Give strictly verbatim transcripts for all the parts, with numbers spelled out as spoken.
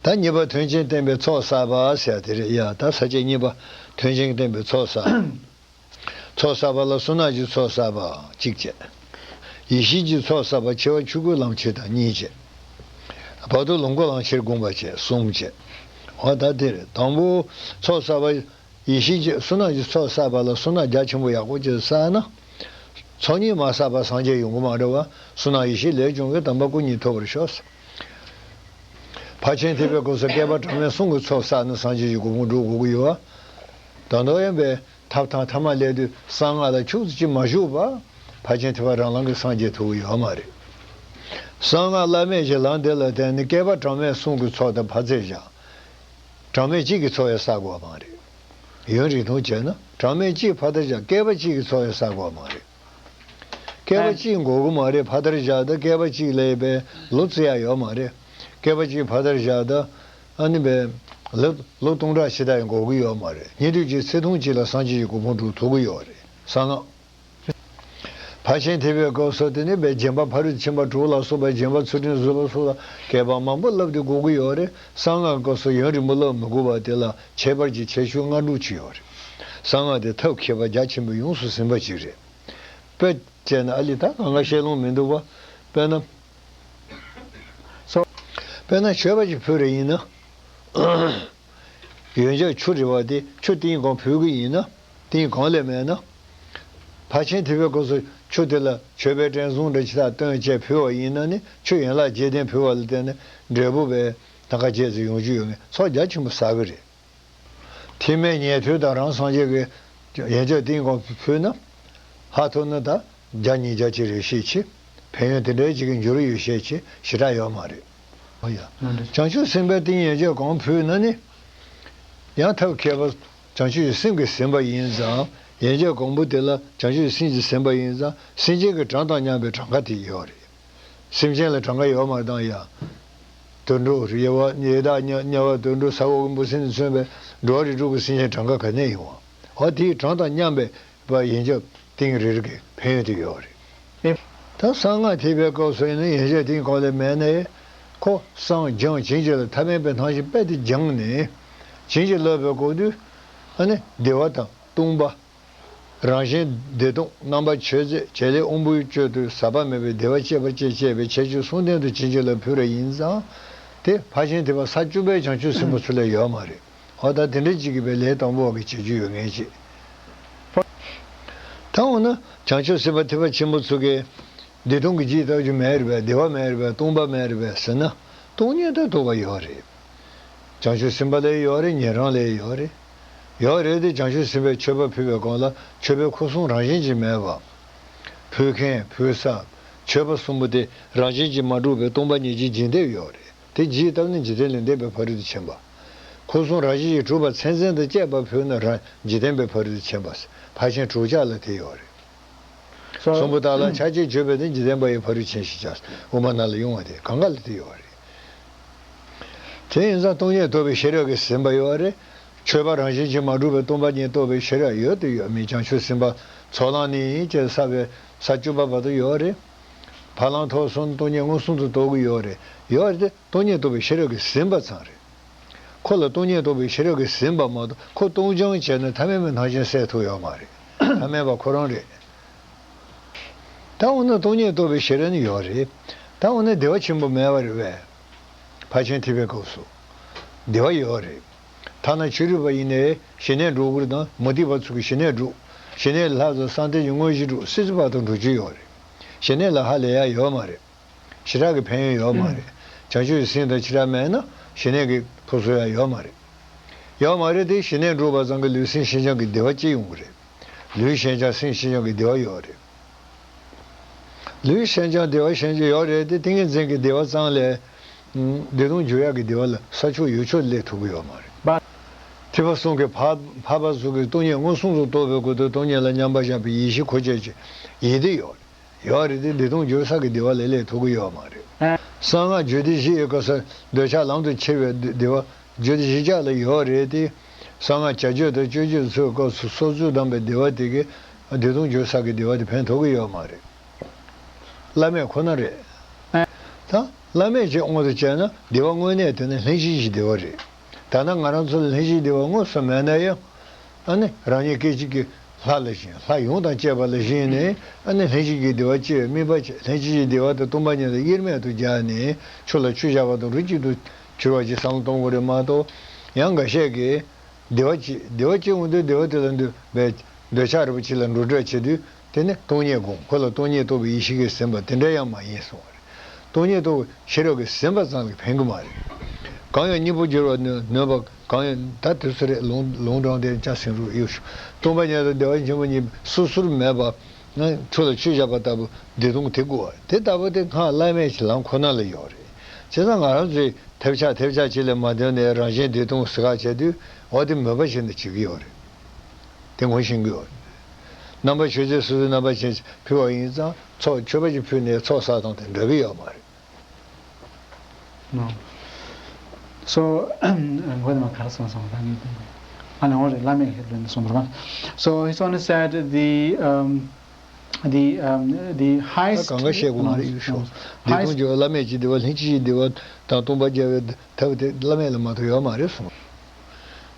ད་གཉིས་པ་མཐུན་རྐྱེན་བསྟེན་པའི་ཚོགས་བསགས་པ་ཟེར་ཡ་དེ་རེད་ཡ། ད་ས་བཅད་གཉིས་པ་མཐུན་རྐྱེན་བསྟེན་པའི་ཚོགས་བསགས། ཚོགས་བསགས་པ་ལ་བསོད་ནམས་ཀྱི་ཚོགས་བསགས་པ་གཅིག་བྱས། ཡེ་ཤེས་ཀྱི་ཚོགས་བསགས་པ་འཆི་བ་ཆོས་སྐུའི་ལམ་ཁྱེར་དང་གཉིས་བྱས། བར་དོ་ལོངས་སྐུ་ལམ་ཁྱེར་བསྒོམ་པ་བྱས་གསུམ་བྱས། འོ་ད་དེ་རེད། དང་པོ་ཚོགས་བསགས་པ་ཡེ་ཤེས་ཀྱི་བསོད་ནམས་ཀྱི་ཚོགས་བསགས་པ་ལ་བསོད་ནམས་རྒྱ་ཆེན་པོ་ཡག་པོ་ཅིག་བསགས་ན། ཚོགས་གཉིས་མ་བསགས་པར་སངས་རྒྱས་ཡོང་གི་མ་རེད་བ། བསོད་ནམས་ཡེ་ཤེས་ལས་བྱུང་བའི་དམ་པ་སྐུ་གཉིས་ཐོབ་པར་ཤོག། ཕར་ཕྱིན་ཐེག་པའི་སྐབས་སུ་བསྐལ་པ་གྲངས་མེད་གསུམ་གྱི་ཚོགས་བསགས་ནས་སངས་རྒྱས་ཀྱི་གོ་འཕང་འགྲུབ་དགོས་ཀྱི་ཡོད་བ། ད་དུང་ཡང་པའི་ཐབས་དང་ཐ་མ་སླད་དུ་གསང་སྔགས་ལ་ཁྱུག་ཙམ་ཅིག་མ་ཞུགས་པར་ཕར་ཕྱིན་ཐེག་པ་རང་ལམ་གྱི་སངས་རྒྱས་ཐུབ་ཀྱི་ཡོད་མ་རེད། གསང་སྔགས་བླ་མེད་ཀྱི་ལམ་དེ་ལ་བརྟེན་ནས་བསྐལ་པ་གྲངས་མེད་གསུམ་གྱི་ཚོགས་དང་ཕར་ཚད་བཞག། གྲངས་མེད་གཅིག་གི་ཚོགས་ཡང་བསགས་དགོས་པ་མ་རེད། ཡུན་རིང་ཐུང་བྱས་ན་གྲངས་མེད་གཅིག་ཕར་ཚད་བཞག། བསྐལ་པ་གཅིག་གི་ཚོགས་ཡང་བསགས་དགོས་པ་མ་རེད། བསྐལ་པ་གཅིག་འགོར་གི་མ་རེད། ཕར་ཚད་བཞག་ད་བསྐལ་པ་གཅིག་ལ་ཡོད་པའི་ལོ་བརྩི་ཡ་ཡོད་མ་རེད། བསྐལ་པ་གཅིག་ཕར་ཚད་བཞག་ད་ཨ་ནི་པའི་ལོ་ལོ་སྟོང་ཕྲག་ཕྱེད་དག་ཡང་འགོར་གི་ཡོད་མ་རེད། ཉིན་དུས་ཀྱི་ཚེ་ཐུང་གཅིག་ལ་སངས་རྒྱས་ཀྱི་གོ་འཕང་འགྲུབ་ཐུབ་ཀྱི་ཡོད་རེད། གསང་སྔགས། ཕར་ཕྱིན་ཐེག་པའི་སྐབས་སུ་དེ་ནི་པའི་བྱེ་བ་ཕ་རོལ་ཕྱིན་པ་དྲུག་ལ་སོགས་པའི་བྱེ་བ་ཚུལ་ཁྲིམས་བཟོད་པ་སོགས་ལ་བསྐལ་པ་མང་པོ་བསླབ་སྟེ་འགོར་གྱི་ཡོད་རེད། གསང་སྔགས་སྐབས་སུ་ཡུན་རིང་པོ་བསླབ་མི་དགོས་པ་དེ་ལ་ཁྱད་པར་གྱི་ཁྱད་ཆོས་ལྔ་དྲུག་ཅིག་ཡོད་རེད། གསང་སྔགས་དེ་ཐབས་མཁས་པ་རྒྱ་ཆེན་པོས་ཡོངས་སུ་ཟིན་པ་ཅིག་རེད། དཔེ་བྱས་ན་ཨ་ལི་ད་གང་ག་བཤད་ལོང་མི་འདུག་བ། དཔེར་ན། སོ། དཔེར་ན་མཆོད་པ་ཅིག་ཕུལ་རེ་ཡིན་ན། ཡོན་ཆབ་ཆུ་རེད་བ། དེ་ཆུ་ཏིང་གང་ཕུལ་གི་ཡིན་ན། ཏིང་གང་ལས་མེད་ན། ཕར་ཕྱིན་ཐེག་པའི་སྐབས་སུ་ཆུ་དེ་ལ་མཆོད་པའི་སྤྲིན་ཟུང་འདྲ་ཅིག་ལ་བཏོན་བྱས་ཕུལ་བ་ཡིན་ན་ནི་ཆུ་ཡན་ལག་བརྒྱད་ལྡན་ཕུལ་བ་ལ་བརྟེན་ནས་འབྲས་བུ་བས་ད་ག་བརྒྱད་ཙམ་ཡོང་རྒྱུ་ཡོད་ངེས། ཚོགས་རྒྱ་ཆེན་པོ་བསགས་གི་རེད། ཐེག་དམན་ཉན་ཐོས་དང་རང་སངས་རྒྱས་ཀྱི་ཡན་ཆད་ཏིང་གང་ཕུལ་ན། ཧ་ཐོབ་ན་ད་བརྒྱ་ཉིས་བརྒྱ་ཅིག་རེ་ཤེས་ཆེ། ཕན་ཡོན་དེ་འདྲའི་ཅིག་གི་འགྱུར་ཡོད་ཤས་ཆེ་ཞེ་དྲག་ཡོད་མ་རེད། ཨོ་ཡ། བྱང་ཆུབ་སེམས་དཔའི་ཏིང་ཡན་ཆད་གང་ཕུལ་ན་ནི། ཡང་ཐབས་མཁས་པ་བྱང་ཆུབ་ཀྱི་སེམས་ཀྱིས་ཟིན་པ་ཡིན་ཙང་ཡན་ཆད་གང་པོ་དེ་ལ་བྱང་ཆུབ་ཀྱི་སེམས་ཀྱིས་ཟིན་པ་ཡིན་ཙང་སེམས་ཅན་གྱི་གྲངས་དང་མཉམ་པའི་གྲངས་ཀ་དེ་ཡོད་རེད། སེམས་ཅན་ལ་གྲངས་ཀ་ཡོད་མ་རེད་དང་ཡ། དུད་འགྲོ་ཡེ་བ་ཡི་དྭགས་དམྱལ་བ་དུད་འགྲོ་ས་འོག་གི་འབུ་སྲིན་ནས་མཚོན་པའི་འགྲོ་བ་རིགས་དྲུག་གི་སེམས་ཅན་གྲངས་ཀ་ག་ནས་ཡོང་བ། འོ་དེའི་གྲངས་དང་མཉམ་པའི་པ་ཡན་ཆད་ཏིང་རེ་རེ་གི་ཕན་ཡོན་དེ་ཡོད་རེད། ད་གསང་སྔགས་ཐེག་པའི་སྐབས་སུ་ཡིན་ན་ཡན་ཆད་ཏིང་གང་ལས་མེད་ནའི་ཁོ་སངས་རྒྱས་བྱིན་གྱིས་རློབ་ཐབས་མེད་པའི་ཐང་ཤིང་དཔལ་དེ་སྦྱངས་ནས་བྱིན་གྱིས་རློབ་པའི་སྐབས་དུས་ཨ་ནི་བདེ་བ་དང་སྟོང་པ། རང་གཞན་བདེ་སྟོང་རྣམ་པར་ཆོས་མཛད་བྱེད་ལས་དབང་པོའི་སྤྱོད་དུ་ཟག་པ་མེད་པའི་བདེ་བ་སྐྱེད་པར་བྱེད་ཅེས་པའི་ཁྱད་ཆོས་གསུམ་ལྡན་དུ་བྱིན་གྱིས་རློབ་ཕུལ་བ་ཡིན་ཙང་། དེ་ཕར་ཕྱིན་ཐེག་པ་ས་བཅུ་པའི་བྱང་ཆུབ་སེམས་དཔའ་ཚོ་ལས་ཡོད་མ་རེད། འོ་ད་དེ་འདྲ་ཅིག་གིས་པའི་ལས་དང་པོ་བ་གི་བྱེད་རྒྱུ་ཡོད་ངེས་ཅིག་ད་འོ་ན་བྱང་ཆུབ་སེམས་དཔའ་ཐེག་པ་ཆེན་པོ་ཚོ་གིས་བདེ་སྟོང་གི་རྒྱུ་ལྟ་རྒྱུ་མེད་རེད་པས། བདེ་བ་མེད་རེད་པས། སྟོང་པ་མེད་རེད་པས་ཟེར་ན། སྟོང་ཉིད་དང་རྟོགས་པ་ཡོད་རེད། བྱང་ཆུབ་སེམས་དཔའ་ལ་ཡོད་རེད། ཉན་རང་ལ་ཡོད་རེད། ཡོད་རེད་དེ་བྱང་ཆུབ་སེམས་དཔའི་མཆོད་པ་ཕུལ་བའི་སྒང་ལ་མཆོད་པའི་ཁུར་སྲུང་རང་བཞིན་གྱིས་མེད་པ། ཕུལ་མཁན་ཕུལ་ས། མཆོད་པ་གསུམ་པོ་དེ་རང་བཞིན་གྱིས་མ་གྲུབ་པའི་སྟོང་པ་ཉིད་ཀྱི་འཇིག་རྟེན་ཡོད་རེད། དེ་རྒྱུད་བཏབ་ནས་འཇིག་རྟེན་ལས་འདས་པའི་ཕ་རོལ་ཏུ་ཕྱིན་པ། ཁུར་སྲུང་རང་བཞིན་གྱིས་གྲུབ་པ་མཚན་མཚན་དང་བཅས་པ་ཕུལ་ན་རང་འཇིག་རྟེན་པའི་ཕ་རོལ་ཏུ་ཕྱིན་པ། ཕར་ཕྱིན་དྲུག་ཆ་ལ་དེ་ཡོད་རེད། གསུམ་པོ་དག་ལ་ཆ་བྱད་བརྗོད་པས་ནི་འཇིག་རྟེན་པ་ཡི་ཕ་རོལ་ཕྱིན་ཞེས་བྱ། དབུ་མ་ནང་ལ་དབྱུང་བ་དེ་གང་ག་ལ་དེ་ཡོད་རེད། དེ་ཡིན་ཙང་སྟོང་ཉིད་རྟོགས་པའི་ཤེས་རབ་ཀྱིས་ཟིན་པ་ཡོད་རེད། མཆོད་པ་རང་བཞིན་གྱིས་མ་གྲུབ་པའི་སྟོང་པ་ཉིད་རྟོགས་པའི་ཤེས་རབ་ཡོད་དུ་ཡོད་མིན། བྱང་ཆུབ་སེམས་དཔའ་ཚོགས་ལམ་ནི་ཅེས་བསགས་པའི་ས་བཅུ་པ་བར་དུ་ཡོད་རེད། བར་ལམ་ཐོབ་སོང་ན་སྟོང་ཉིད་མངོན་སུམ་དུ་རྟོགས་ཀྱི་ཡོད་རེད། ཡོད་རེད་དེ་སྟོང་ཉིད་རྟོགས་པའི་ཤེས་རབ་ཀྱིས་ཟིན་པ་ཙམ་རེད། ཁོ་ལ་སྟོང་ཉིད་རྟོགས་པའི་ཤེས་རབ་ཀྱིས་ཟིན་པ་མ་གཏོགས་ཁོ་སྟོང་སྦྱང་བྱས་ནས་ཐ་མལ་པའི་ནང་བཞིན་སད་ཐུབ་ཡོད་མ་རེད། ཐ་མལ་པ་ཁོ་རང་རེད། ད་འོ་ན་སྟོང་ཉིད་རྟོགས་པའི་ཤེས་རབ་ནི་ཡོད་རེད། ད་འོ་ན་བདེ་བ་ཆེན་པོ་མེད་པ་རེད་པས། ཕར་ཕྱིན་ཐེག་པའི་སྐབས་སུ་བདེ་བ་ཡོད་རེད། ཐ་ན་ཕྱི་རོལ་པ་ཡིན་ནའི་ཞི་གནས་འགྲོ་དགོས་དང་མུ་སྟེགས་པ་ཚོ་གི་ཞི་གནས་འགྲོ། ཞི་གནས་ལ་ལྷག་ཙམ་གསང་བསྟོད་ཀྱི་དངོས་གཞི་འགྲོ། སྲིད་རྩེ་བར་དུ་འགྲོ་རྒྱུ་ཡོད་རེད། ཞི་གནས་ལ་ཧ་ལས་ཡ་ཡོད་མ་རེད། ཞེ་དྲག་གི་ཕན་ཡོན་ཡོད་མ་རེད། བྱང་ཆུབ་ཀྱི་སེམས་དང་ཞེ་དྲག་མེད་ན་ཞི་གནས་ཀྱི་ཕུགས་སུ་ཡང་ཡོད་མ་རེད། ཡོད་མ་རེད་དེ་ཞི་གནས་འགྲུབ་པ་ཙམ་གྱིས་ལུས་སེམས་ཤིན་སྦྱངས་ཀྱི་བདེ་བ་ཅི་ཡོང་གི་རེད། ལུས་ཤིན་སྦྱངས་སེམས་ཤིན་སྦྱངས་ཀྱི་བདེ་བ་ཡོད་རེད། ལུས་ཤིན་སྦྱངས་བདེ་བ་ཤིན་སྦྱངས་ཡོད་རེད་དེ་ཏིང་ངེ་འཛིན་གྱི་བདེ་བ་ཙམ་ལས། བདེ་སྟོང་འགྱུར་ཡག་གི་བདེ་བ་ལ་ས་ཕྱོགས་ཡུལ་ཕྱོགས་སླེབས་ཐུབ་ཀྱི་ཡོད་མ་རེད། ཐེག་པ་གསུམ་གྱི་འཕགས་པ་ཚོ་གིས་སྟོང་ཉིད་མངོན་སུམ་དུ་རྟོགས་པའི་སྒོ་དེ་སྟོང་ཉིད་ལ་མཉམ་པར་བཞག་པའི་ཡེ་ཤེས་ཁོ་ཅག་གི་ཡིད་བདེ་ཡོད་རེད། ཡོད་རེད་དེ་བདེ་སྟོང་འགྱུར་ས་གི་བདེ་བ་ལས་སླེབས་ཐུབ་ཀྱི་ཡོད་མ་རེད། གསང་སྔགས་རྒྱུད་སྡེ་བཞི་ཡི་སྐབས་སུ་འདོད་ཆགས་ལམ་དུ་ཁྱེར་བའི་བདེ་བ་རྒྱུད་སྡེ་བཞི་ཆ་ལ་ཡོད་རེད་དེ། གསང་སྔགས་བྱ་སྤྱོད་དང་སྤྱོད་བརྒྱུད་ཚོའི་སྐབས་སུ་སྲོག་རྩོལ་བསྡམས་པའི་བདེ་བ་དེ་གིས་བདེ་སྟོང་འགྱུར་ས་གི་བདེ་བ་དེ་ཕན་ཐོགས་ཀྱི་ཡོད་མ་རེད། བླ་མེད་ཁོ་ན་རེད། ད་ བླ་མེད་ཅིག་དབང་དུ་བྱས་ན་བདེ་བ་དངོས་གནས་དེ་ནི་ལྷན་ཅིག་གི་བདེ་བ་རེད། ད་ནི་ང་རང་ཚོ་ལ་ལྷན་ཅིག་བདེ་བ་དངོས་སུ་མེད་ན་ཡང་། ཨ་ནི་རང་ཉིད་སྐད་ཅིག་གིས་ལྷ་ལ་ཞེན། ལྷ་ཡོངས་དང་བཅས་པ་ལ་ཞེན་ནས། ཨ་ནི་ལྷན་ཅིག་གི་བདེ་བ་སྐྱེ་བའི་དམིགས་པ་བྱེད། ལྷན་ཅིག་གི་བདེ་བ་དེ་སྟོང་པ་ཉིད་དུ་དབྱེར་མེད་དུ་སྦྱར་ནས། ཆུ་ལ་ཆུ་བཞག་པ་དང་རོ་གཅིག་ཏུ་གྱུར་པ་ཅིག་བསམ་བློ་གཏོང་དགོས་རེད་མ་གཏོགས། ཡང་འགའ་ཤས་ཀྱིས་བདེ་བ་སྐྱེ། བདེ་བ་སྐྱེ་འོང་དུས་བདེ་བ་དེ་ལ་འདོད་པའི་འདོད་ཆགས་རེ་བ་ཅིག་ལ་འགྲོ་གྲབས་བྱེད་དུས། དེ་ནི་སྟོང་ཉིད་སྒོམ། ཁོ་ལ་སྟོང་ཉིད་རྟོགས་པའི་ཡེ་ཤེས་ཀྱིས་ཟིན་པ་དེ་འདྲ་ཡང་མ་ཡིན་གསུངས་པ་རེད། སྟོང་ཉིད་རྟོགས་པའི་ཤེས་རབ་ཀྱིས་ཟིན་པ་ཙམ་གྱིས་ཕན་གྱི་མ་རེད། གང་ཡང་སྙིང་པོར་གྱུར་པ་ནོད་པ། གང་ཡང་ད་དུས་སུ་རེད། ལུང་ལུང་དྲངས་ཏེ་ཅང་ཟིན་རུ་ཡོད་ཞུ། སྟོང་པ་ཉིད་དུ་བདེ་བ་ཆེན་པོ་ཉིད་སོ་སོར་མེད་པ། ཆུ་ལ་ཆུ་བཞག་པ་ལྟ་བུ་བདེ་སྟོང་དེ་དགོས་པ་རེད། དེ་ལྟ་བུ་དེ་སྔགས་བླ་མེད་ཀྱི་ལམ་ཁོ་ན་ལ་ཡོད་རེད། བྱས་ཙང་ང་རང་ཚོས་ཐེབས་ཆག་ཐེབས་ཆག་ཅིག་ལས་མ་འདོན་ནས་རང་གཞན་བདེ་སྟོང་ཟེར་ཁ་བྱས་དུས། འོ་དེ་མོས་པ་བྱས་ནས་བྱེད་ཀྱི་ཡོད་རེད། དེ་ངོ་ཤེས་ཀྱི་ཡོད་རེད། རྣམ་པར་མཆོད་རྫས་སོ་སོའི་རྣམ་པ་ཅན་ཕུལ་བ་ཡིན་ཙང་། ཚོགས་མཆོད་པ་ཅིག་ཕུལ་ནས་ཚོགས་བསགས་སྟངས་དེ་འདྲ་གི་ཡོད་མ་རེད། No. So, what am I? ག་རེ་གསུངས་སོང་། ད་ངས་ཨ་ནི་འོ་རེད། བླ་མེད་ལྷན་ཅིག་གསུངས་པ་རེད། So he's only said the, um, the, um, the ད་highest གང་ག་བཤད་དགོས་མ་རེད། ཡུལ་ཤོག་བདེ་སྟོང་གི་བླ་མེད་ཀྱི་བདེ་བ། ལྷན་ཅིག་གི་བདེ་བ་དང་སྟོང་པ་རྒྱལ་བའི་ཐབས་དེ་བླ་མེད་ལ་མ་གཏོགས་ཡོད་མ་རེད་གསུངས།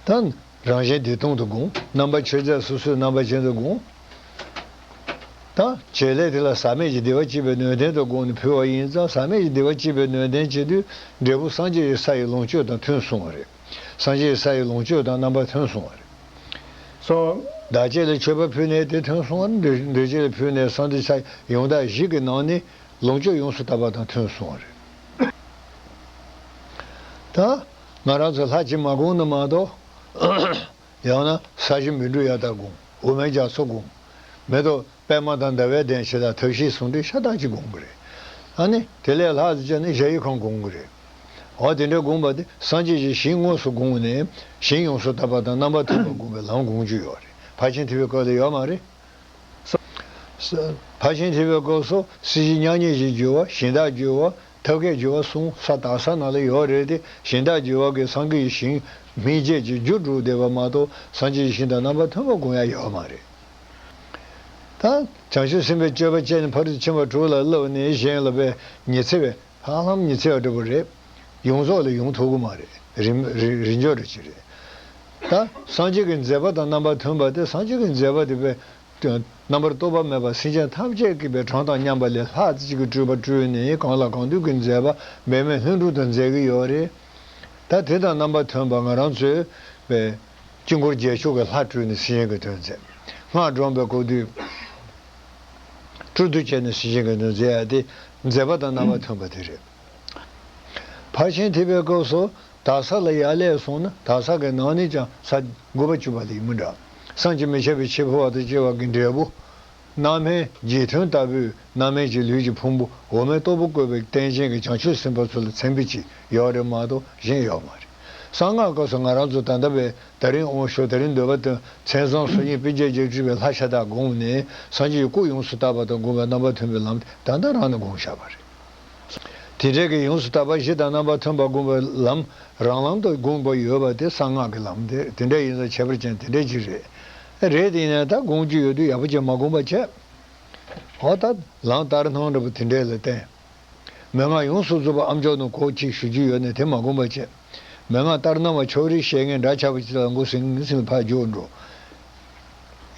ད་རང་གཞན་བདེ་སྟོང་དུ་བསྒོམ། རྣམ་པར་མཆོད་རྫས་སོ་སོའི་རྣམ་པ་ཅན་དུ་བསྒོམ། ད་བྱེད་ལས་དེ་ལ་ཟག་མེད་ཀྱི་བདེ་བ་སྐྱེད་པའི་ནུས་ལྡན་དུ་བསྒོམས་ནས་ཕུལ་བ་ཡིན་ཙང་། ཟག་མེད་ཀྱི་བདེ་བ་སྐྱེད་པའི་ནུས་ལྡན་བྱེད་དུས། འབྲས་བུ་སངས་རྒྱས་ཀྱི་ས་ཡི་ལོངས་སྤྱོད་དང་མཐུན་སོང་བ་རེད། སངས་རྒྱས་ཀྱི་ས་ཡི་ལོངས་སྤྱོད་དང་རྣམ་པ་མཐུན་སོང་བ་རེད། So བདག་བསྐྱེད་ལ་མཆོད་པ་ཕུལ་ནས་དེ་མཐུན་སོང་བ་རེད། འདོད་འདོད་བསྐྱེད་ལ་ཕུལ་ནས་སངས་རྒྱས་ས་ཡོངས་དག་བཞི་གི་ནང་ནས་ལོངས་སྤྱོད་ཡོངས་སུ་དག་པ་དང་མཐུན་སོང་བ་རེད། ད་ང་རང་ཚོ་ལྷ་གཅིག་མ་བསྒོམས་ན་མ་གཏོགས། ཡང་ན་ས་གཞི་མི་འདྲ་ཡ་དག་བསྒོམ། འོ་མའི་རྒྱ་མཚོ་བསྒོམ། མེ་ཏོག་པདྨ་དང་ཟླ་བའི་གདན་ཞེས་དང་ཐབས་ཤེས་ཟུང་འབྲེལ་ཤ་སྟག་ཅིག་བསྒོམ་གྱི་རེད། ཨ་ནི་དེ་ལས་ལྷག་ཙམ་བྱས་ན་གཞལ་ཡས་ཁང་བསྒོམ་གྱི་རེད། འོ་དེ་འདྲ་བསྒོམ་པ་དེ་སངས་རྒྱས་ཀྱི་ཞིང་དངོས་སུ་བསྒོམས་ནས། ཞིང་ཡོངས་སུ་དག་པ་དང་རྣམ་པར་མཐུན་པར་བསྒོམ་པའི་ལམ་སྒོམ་རྒྱུ་ཡོད་རེད། ཕར་ཕྱིན་ཐེག་པའི་སྐབས་ལ་ཡོད་མ་རེད། ཕར་ཕྱིན་ཐེག་པའི་སྐབས་སུ་སྲིད་ཞི་མྱ་ངན་གྱི་སྦྱོར་བ། གཞན་དག་སྦྱོར་བ། ཐབས་མཁས་སྦྱོར་བ་གསུམ་ས་དག་ས་ནང་ལ་ཡོད་རེད་དེ། གཞན་དག་སྦྱོར་བ་གིས་སངས་རྒྱས་ཀྱི་ཞིང་སྨིན་བྱེད་ཀྱི་རྒྱུར་གྲུབ་བསྡད་པ་མ་གཏོགས། སངས་རྒྱས་ཀྱི་ཞིང་དང་རྣམ་པར་མཐུན་པར་བསྒོམ་ཡ་ཡོད་མ་རེད། ད་བྱང་ཆུབ་སེམས་དཔའི་སྤྱོད་པ་སྤྱད་ནས་ཕ་རོལ་ཏུ་ཕྱིན་པ་དྲུག་ལ་བསླབས་ནས། གཞན་ལ་བས་ཉི་ཚེ་བས། ཧ་ལམ་ཉི་ཚེ་བ་འདྲ་པོ་རེད། ཡོངས་རྫོགས་ལ་ཡོང་ཐུབ་ཀྱི་མ་རེད། རིམ་རིམ་རིམ་འཇོག་རེ་བྱེད་རེད། ད་སངས་རྒྱས་ཀྱི་མཛད་པ་དང་རྣམ་པར་མཐུན་པ་དེ། སངས་རྒྱས་ཀྱི་མཛད་པ་དེ་བས་རྣམ་པར་རྟོག་པ་མེད་པ་སེམས་ཅན་ཐམས་ཅད་ཀྱི་བས་གྲངས་དང་མཉམ་པ་ལས་ལྷག་ཅིག་གི་སྤྲུལ་པ་སྤྲུལ་ནས། གང་ལ་གང་འདུལ་གྱི་མཛད་པ་འབད་མེད་ལྷུན་གྲུབ་ཏུ་མཛད་ཀྱི་ཡོད་རེད། ད་དེ་དང་རྣམ་པར་མཐུན་པ་ང་རང་ཚོས་བས་དཀྱིལ་འཁོར་རྒྱལ་མཆོག་གི་ལྷ་སྤྲུལ་ནས་སེམས་ཅན་གྱི་དོན་མཛད། སྔགས་བགྲངས་པའི་སྐབས་དུས་སྤྲུལ་དུ་བྱས་ནས་སེམས་ཅན་གྱི་དོན་མཛད་ཡ་དེ། མཛད་པ་དང་རྣམ་པར་མཐུན་པ་དེ་རེད། ཕར་ཕྱིན་ཐེག་པའི་སྐབས་སུ་དག་ས་ལ་ཡར་ལས་སོང་ན། དག་ས་གི་ནང་ནས་ཀྱང་ས་དགུ་པ་བཅུ་པ་ལ་ཡིན་མི་འདྲ། བསམ་གྱིས་མི་ཁྱབ་པའི་འཆི་འཕོ་བ་དང་སྐྱེ་བ་གི་འབྲས་བུ། རྣམ་སྨིན་རྗེས་མཐུན་ལྟ་བུའི་རྣམ་སྨིན་གྱི་ལུས་ཀྱི་ཕུང་པོ། འོ་མའི་ཏོག་པོ་བཀོད་པའི་རྟེན་ཅན་གྱི་བྱང་ཆུབ་སེམས་དཔའ་ཚོ་ལ་མཚན་དཔེ་ཅིག་ཡོད་རེད་མ་གཏོགས་གཞན་ཡོད་མ་རེད། གསང་སྔགས་སྐབས་སུ་ང་རང་ཚོ་ད་ལྟ་བས་ད་རིང་དབང་ཞུ། ད་རིང་འདོད་པ་དོན། མཚན་བཟང་སོ་གཉིས་པད་ཟླ་བརྒྱད་ཅུ་སྤྲུལ་པའི་ལྷ་ཤ་སྟག་བསྒོམས་ནས། སངས་རྒྱས་ཀྱི་སྐུ་ཡོངས་སུ་དག་པ་དང་བསྒོམ་པའི་རྣམ་པར་མཐུན་པའི་ལམ་ད་ལྟ་རང་ནས་བསྒོམས་བཞག་པ་རེད། དེ་འདྲའི་གི་ཡོངས་སུ་དག་པ་བཞི་དང་རྣམ་པར་མཐུན་པར་བསྒོམ་པའི་ལམ་རང་ལམ་དུ་བསྒོམས་པ་ཡོད་པ་དེ་གསང་སྔགས་ཀྱི་ལམ་དེ། དེ་འདྲ་ཡིན་ཙང་ཁྱད་པར་ཅན་དེ་འདྲ་ཅིག་རེད། རེད་དེ་ཡིན་ན་ད་བསྒོམ་རྒྱུ་ཡོད་དུས་ཡག་པོ་ཅིག་མ་བསྒོམ་པ་བྱས། འོ་ད་ལམ་ལྟར་སྣང་འདྲ་པོ་དེ་འདྲ་ལ་བརྟེན། མན་ངག་ཡོངས་སུ་རྫོགས་པ་ཨ་མཆོག་ནི་གོ་གཅིག་ཞུ་རྒྱུ་ཡོད་ནས་དེ་མ་བསྒོམ་པ་བྱས། མན་ངག་ལྟར་སྣང་བ་ཕྱོགས་རིས་བཤད་མཁན་འདྲ་ཆགས་པ་ཅིག་ལ་མགོ་ཟིང་ཟིང་ཕར་རྒྱུག་འགྲོ།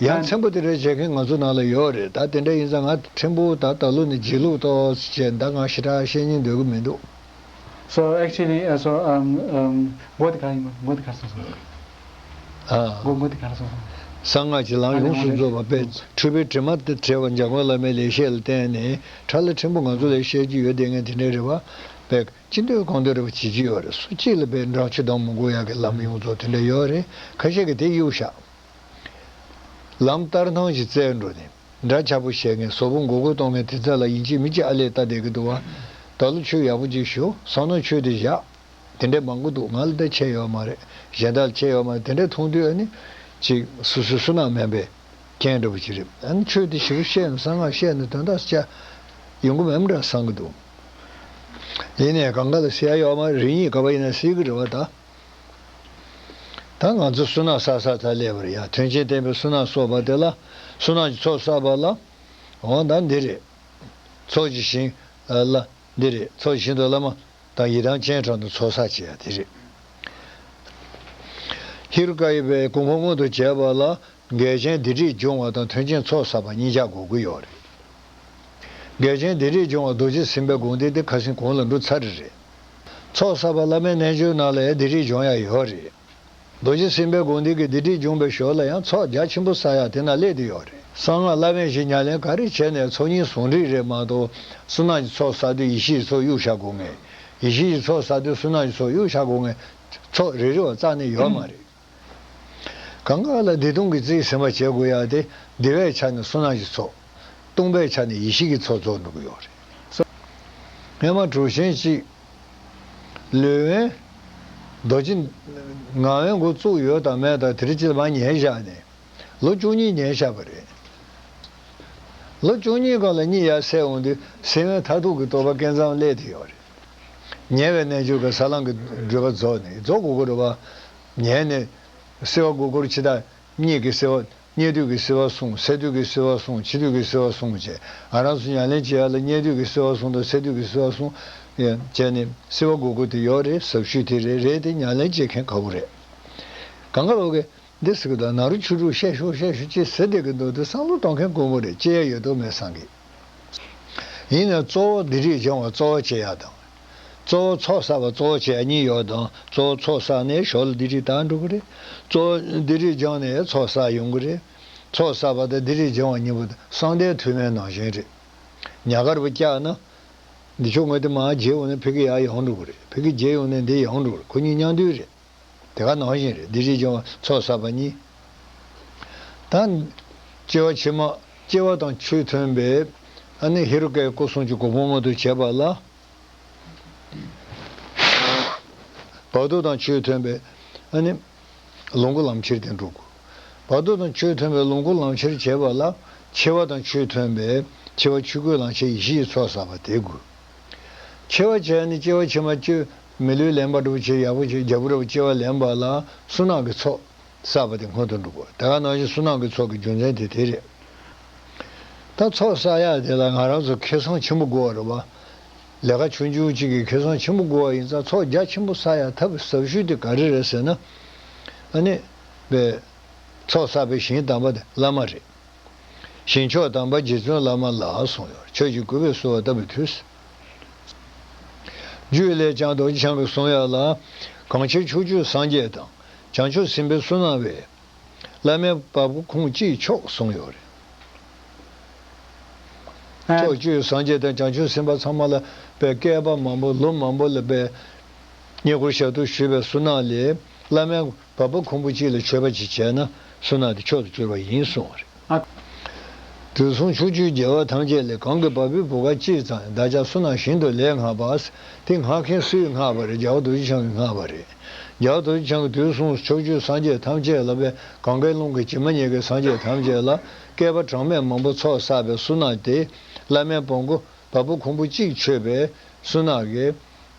ཡང་ད་ཕྲན་བུ་དེ་འདྲ་བྱེད་མཁན་ང་ཚོ་ནང་ལ་ཡོད་རེད། ད་དེ་འདྲ་ཡིན་ཙང་ང་ཕྲན་བུ་ད་ད་ལོ་ནས་བརྗེད་ལུགས་ཏོག་ཙམ་བྱས། ད་ང་ཞེ་དྲག་བཤད་སྙིང་འདོད་ཀྱི་མི་འདུག So actually, uh, so, um, um, མགོ་དེ་ག་ཡིན་མགོ་དེ་ག་སོང་སོང་། ཨ། མགོ་མགོ་དེ་ག་སོང་སོང་། གསང་སྔགས་ཀྱི་ལམ་ཡོངས་སུ་རྫོགས་པ་པས། འཁྲུལ་པའི་དྲི་མ་དེ་བྲལ་བ་འཇམ་མགོན་བླ་མའི་ལེགས་བཤད་ལ་བརྟེན་ནས། ཕྲ་ལ་ཕྲན་བུ་ང་ཚོ་ལ་བཤད་རྒྱུ་ཡོད་དེ་ངས་དེ་འདྲའི་རེ་བ་པས། ཅི་འདོད་གང་འདོད་རེ་བ་བྱེད་ཀྱི་ཡོད་རེད། སུ་གཅིག་ལ་པས་འགྲངས་ཆུ་དྭངས་མི་དགོས་ཡག་གི་ལམ་ཡོངས་རྫོགས་དེ་འདྲ་ཡོད་རེད། ཁ་ཤས་ཀྱིས་དེ་གཡུག་བཞག་ལམ་ལྟར་སྣང་ཞིག་བཙལ་འགྲོ་ནས། འདྲ་ཆགས་པོ་བཤད་མཁན། ཟོག་པོ་མགོ་སྐོར་གཏོང་མཁན་དེ་ཚོ་ལ་ཡིན་གཅིག་མིན་གཅིག་ཨ་ལས་ལྟ་བསྡད་ཀྱི་འདུག་བ། ད་ལོ་ཆོས་ཡག་པོ་ཅིག་ཞུ། བསམ་མནོ་ཆོས་དེ་བཞག་དེ་འདྲ་མང་པོ་འདུག་ང་ལ་ད་ཆེ་ཡོད་མ་རེད། གཞན་དག་ལ་ཆེ་ཡོད་མ་རེད། དེ་འདྲ་མཐོང་དུས་ཨ་ནི་ཅིག་སོ་སོའི་བསོད་ནམས་དམན་པའི་རྐྱེན་འདྲ་པོ་ཅིག་རེད། ཨ་ནི་ཆོས་དེ་ཞིབ་བཤད་ན། གསང་སྔགས་བཤད་ན་དོན་དག་ཅིག་ཡོང་གི་མེད་འདྲ་བསམ་གྱི་འདུག་ཡིན་ནའི་གང་ག་ལ་ཟེར་ཡ་ཡོད་མ་རེད། རེ་གཉིས་ག་པར་ཡིན་ན་ཟེར་གྱི་རེད་བ་ད། ད་ང་ཚོ་བསོད་ནམས་བསགས་བསགས་ད་སླེབས་པ་རེད་ཡ། དོན་ཆེན་བསྟན་པའི་བསོད་ནམས་གསོག་པ་དེ་ལ། བསོད་ནམས་ཀྱི་ཚོགས་བསགས་པ་ལ། འོ་ད་འདི་རེད། ཚོགས་ཀྱི་ཞིང་ལ། འདི་རེད། ཚོགས་བཞིན་དུ་བླ་མ་དང་ཡི་དམ་སྤྱན་དྲངས་ཏེ་ཚོགས་བསགས་བྱེད་ཡ་དེ་རེད། ཧེ་རུ་ཀ་ཡི་པའི་གོ་འཕང་མངོན་དུ་བྱེད་པ་ལ་འགལ་རྐྱེན་སྡིག་སྒྲིབ་སྦྱོང་བ་དང་མཐུན་རྐྱེན་ཚོགས་བསགས་པ་གཉིས་ཆར་དགོས་ཀྱི་ཡོད་རེད། འགལ་རྐྱེན་སྡིག་སྒྲིབ་སྦྱོང་བ་རྡོ་རྗེ་སེམས་དཔའི་དགོངས་གཏེར་དེ་ཁ་སང་གོང་ལ་འགྲོ་ཚར་རེད། ཚོགས་བསགས་པ་བླ་མའི་རྣལ་འབྱོར་ནང་ལ་ཡང་སྡིག་སྒྲིབ་སྦྱོང་ཡ་ཡོད་རེད། རྡོ་རྗེ་སེམས་དཔའི་དགོངས་གཏེར་གྱི་སྡིག་སྒྲིབ་སྦྱོང་བའི་ཞོར་ལ་ཡང་ཚོགས་རྒྱ་ཆེན་པོ་བསགས་ཡ་དེ་ན་སླེབས་བསྡད་ཡོད་རེད། གསང་སྔགས་བླ་མེད་བཞི་ཉམས་ལེན་ག་རེ་བྱས་ནས་ཚོགས་གཉིས་ཟུང་འབྲེལ་རེད་མ་གཏོགས། བསོད་ནམས་ཀྱི་ཚོགས་བསགས་དུས་ཡེ་ཤེས་ཀྱི་ཚོགས་གཡུག་བཞག་དགོས་ངེས། ཡེ་ཤེས་ཀྱི་ཚོགས་བསགས་དུས་བསོད་ནམས་ཀྱི་ཚོགས་གཡུག་བཞག་དགོས་ངེས། ཚོགས་རེ་རེ་བ་རྩ་ནས་ཡོད་མ་རེད། གང་ག་ལ་བདེ་སྟོང་གི་རྩིས་ཟིན་པ་བྱེད་དགོས་ཡ་དེ། བདེ་བའི་ཆ་ནས་བསོད་ནམས་ཀྱི་ཚོགས། སྟོང་པའི་ཆ་ནས་ཡེ་ཤེས་ཀྱི་ཚོགས་རྫོགས་འགྲོ་གི་ཡོད་རེད། སྔོན་མ་གྲུབ་ཆེན་གཅིག་ལུས་དབེན། རྡོ་རྗེ་ངག་དབེན་འགོ་བཙུགས་ཡོད་དང་མེད་དང་དེ་རིང་ཅིག་ལ་མར་ཉལ་བཞག་ནས། ལོ་བཅུ་གཉིས་ཉལ་བཞག་པ་རེད། ལོ་བཅུ་གཉིས་སྒང་ལ་གཉིད་ཡར་སད་འོང་དུས་སེམས་དབེན་མཐར་ཐུག་གི་རྟོགས་པ་སྐལ་བཟང་སླེབས་བསྡད་ཡོད་རེད། ཉལ་བའི་རྣལ་འབྱོར་གྱི་ས་བསླང་གི་སྒྲུབ་པ་རྫོགས་ནས་རྫོགས་དགོས་ཀྱི་རེད་བ། ཉལ་ནས་བསིལ་བ་དགོས་སྐོར་ཕྱི་དག་གཉིད་ཀྱི་བསིལ་བ། ཉལ་དུས་ཀྱི་བསིལ་བ་བསྲུང་། སད་དུས་ཀྱི་བསིལ་བ་བསྲུང་། འཆི་དུས་ཀྱི་བསིལ་བ་བསྲུང་བྱས། ང་རང་ཚོ་ཉལ་ལེན་བྱེད་ཡ་ལ་ཉལ་དུས་ཀྱི་བསིལ་བ་བསྲུང་དང་སད་དུས་ཀྱི་བསིལ་བ་བསྲུང་བྱས་ནས་བསིལ་བ་དགོས་ཀྱི་དེ་ཡོད་རེད། ཟབ་ཤོས་དེ་རེད། རེད་དེ་ཉལ་ལེན་བྱེད་མཁན་དགའ་པོ་རེད། གང་ག་ལོག་གི་འདི་ཟེར་གི་འདུག་ནཱ་རོ་ཆོས་དྲུག་བཤད་ཤོག་བཤད་ཤོག་ཅེས་ཟེར་བསྡད་ཀྱི་འདུག་དེ་བསམ་བློ་གཏོང་མཁན་དཀོན་པོ་རེད། ཅི་ཡ་ཡོད་དོ་མེད་བསམ་གི། ཡིན་ནའང་གཙོ་བོ་སྡིག་སྒྲིབ་སྦྱོང་བ་གཙོ་བོ་བྱེད་ཡ་དང་། གཙོ་བོ་ཚོགས་བསགས་པ་གཙོ་བོ་བྱེད་ཡ་གཉིས་ཡོད་དང་། གཙོ་བོ་ཚོགས་བསགས་ནས་ཞོར་ལ་སྡིག་སྒྲིབ་དག་འགྲོ་གི་རེད། གཙོ་བོ་སྡིག་སྒྲིབ་སྦྱངས་ནས་ཚོགས་བསགས་ཡོང་གི་རེད། ཚོགས་བསགས་པ་དང་སྡིག་སྒྲིབ་སྦྱང་བ་གཉིས་པོ་དེ་གསང་བདེའི་མཐུ་དམན་ནང་བཞིན་རེད། ཉག་ག་རུ་བཀྱགས་ན། འདི་ཕྱོགས་ངོས་དེ་མར་བརྗེ་འོང་ན་ཕ་གི་ཡར་ཡོང་འགྲོ་གི་རེད། ཕ་གི་བརྗེ་ཡོང་ན་འདི་ཡོང་འགྲོ་གི་རེད། ཁོ་གཉིས་མཉམ་འདུས་རེད། དེ་ག་ནང་བཞིན་རེད། སྡིག་སྒྲིབ་སྦྱང་བ་ཚོགས་བསགས་པ་གཉིས། ད་སྐྱེ་བ་ཕྱི་མ། སྐྱེ་བ་དང་ཆོས་མཐུན་པའི་ཨ་ནི་ཧེ་རུ་ཀའི་སྐུ་གསུམ་གྱི་གོ་འཕང་མངོན་དུ་བྱེད་པ་ལ། བར་དོ་དང་ཆོས་མཐུན་པའི་ཨ་ནི་ལོངས་སྐུ་ལམ་ཁྱེར་དེ་འགྲུབ་དགོས། བར་དོ་དང་ཆོས་མཐུན་པའི་ལོངས་སྐུ་ལམ་ཁྱེར་བྱེད་པ་ལ། འཆི་བ་དང་ཆོས་མཐུན་པའི་འཆི་བ་ཆོས་སྐུའི་ལམ་ཁྱེར་ཡེ་ཤེས་ཀྱི་ཚོགས་བསགས་པ་དེ་དགོས། འཆི་བ་བྱས་ནས་སྐྱེ་བ་ཕྱི་མ་སྐྱེ། མི་ལུས་ལེན་པ་འདྲ་བོ་བྱས། ཡག་པོ་བྱས། རྒྱལ་པོ་འདྲ་བོ་སྐྱེ་བ་ལེན་པ་ལ་བསོད་ནམས་ཀྱི་ཚོགས་བསགས་པ་དེ་སྔོན་དུ་འགྲོ་དགོས། དེ་ག་ནང་བཞིན་བསོད་ནམས་ཀྱི་ཚོགས་ཀྱི་རྒྱུ་མཚན་དེ་དེ་རེད། ད་ཚོགས་བསགས་ཡག་དེ་ལ་ང་རང་ཚོ་ཁེ་བཟང་ཆེན་པོ་དགོས་པ་རེད་བ། ལས་ཀ་ཆུང་ཆུང་གཅིག་གིས་ཁེ་བཟང་ཆེན་པོ་དགོས་པ་ཡིན་ཙང་། ཚོགས་རྒྱ་ཆེན་པོ་བསགས་ཡག་ཐབས་ཟབ་ཤོས་དེ་ག་རེ་རེད་ཟེར་ན། ཨ་ནི། པའི། ཚོགས་བསགས་པའི་ཞིང་དམ་པ་དེ་བླ་མ་རེད། ཞིང་མཆོག་དམ་པ་རྗེ་བཙུན་བླ་མ་ལ་གསུངས་ཡོད། ཆོས་ཀྱི་སྐུད་པས་བསུ་བ་ལྟ་བུའི་མཐུས། རྒྱུད་ལས་ཀྱང་རྡོ་རྗེ་འཆང་གིས་གསུངས་ཡ་ལ། གང་ཕྱིར་ཕྱོགས་བཅུའི་སངས་རྒྱས་དང་། བྱང་ཆུབ་སེམས་དཔའི་བསོད་ནམས་འོད། བླ་མའི་བ་སྤུ་ཁུང་གཅིག་མཆོག་གསུངས་ཡོད་རེད། ཕྱོགས་བཅུའི་སངས་རྒྱས་དང་བྱང་ཆུབ་སེམས་དཔའ་ཚང་མ་ལ་པའི་བསྐལ་པ་མང་པོ་ལོ་མང་པོ་ལ་པའི་བསྙེན་བཀུར་ཞབས་ཏོག་ཞུས་པའི་བསོད་ནམས་ལས། བླ་མའི་བ་སྤུ་ཁུང་བུ་གཅིག་ལ་མཆོད་པ་ཅིག་བྱས་ན་བསོད་ནམས་དེ་མཆོག་ཏུ་གྱུར་པ་ཡིན་གསུངས་པ་རེད། དུས་གསུམ་ཕྱོགས་བཅུའི་རྒྱལ་བ་ཐམས་ཅད་ལས། གང་གི་བ་སྤུའི་བུ་ག་གཅིག་ཙམ། བདག་ཅག་བསོད་ནམས་ཞིང་དུ་ལེགས་བསྔགས་པ། དེ་བསྔགས་མཁན་སུས་བསྔགས་པ་རེད། རྒྱལ་བ་རྡོ་རྗེ་འཆང་གིས་བསྔགས་པ་རེད། རྒྱལ་བ་རྡོ་རྗེ་འཆང་གིས་དུས་གསུམ་ཕྱོགས་བཅུའི་སངས་རྒྱས་ཐམས་ཅད་ལ། པའི་གངྒཱའི་ཀླུང་གི་བྱེ་མ་སྙེད་ཀྱི་སངས་རྒྱས་ཐམས་ཅད་ལ་བསྐལ་པ་གྲངས་མེད་མང་པོ་ཚོགས་བསགས་པའི་བསོད་ནམས་དེ། བླ་མའི་བ་སྤུ་བ་སྤུ་ཁུང་བུ་གཅིག་མཆོད་པའི་བསོད་ནམས་ཀྱི།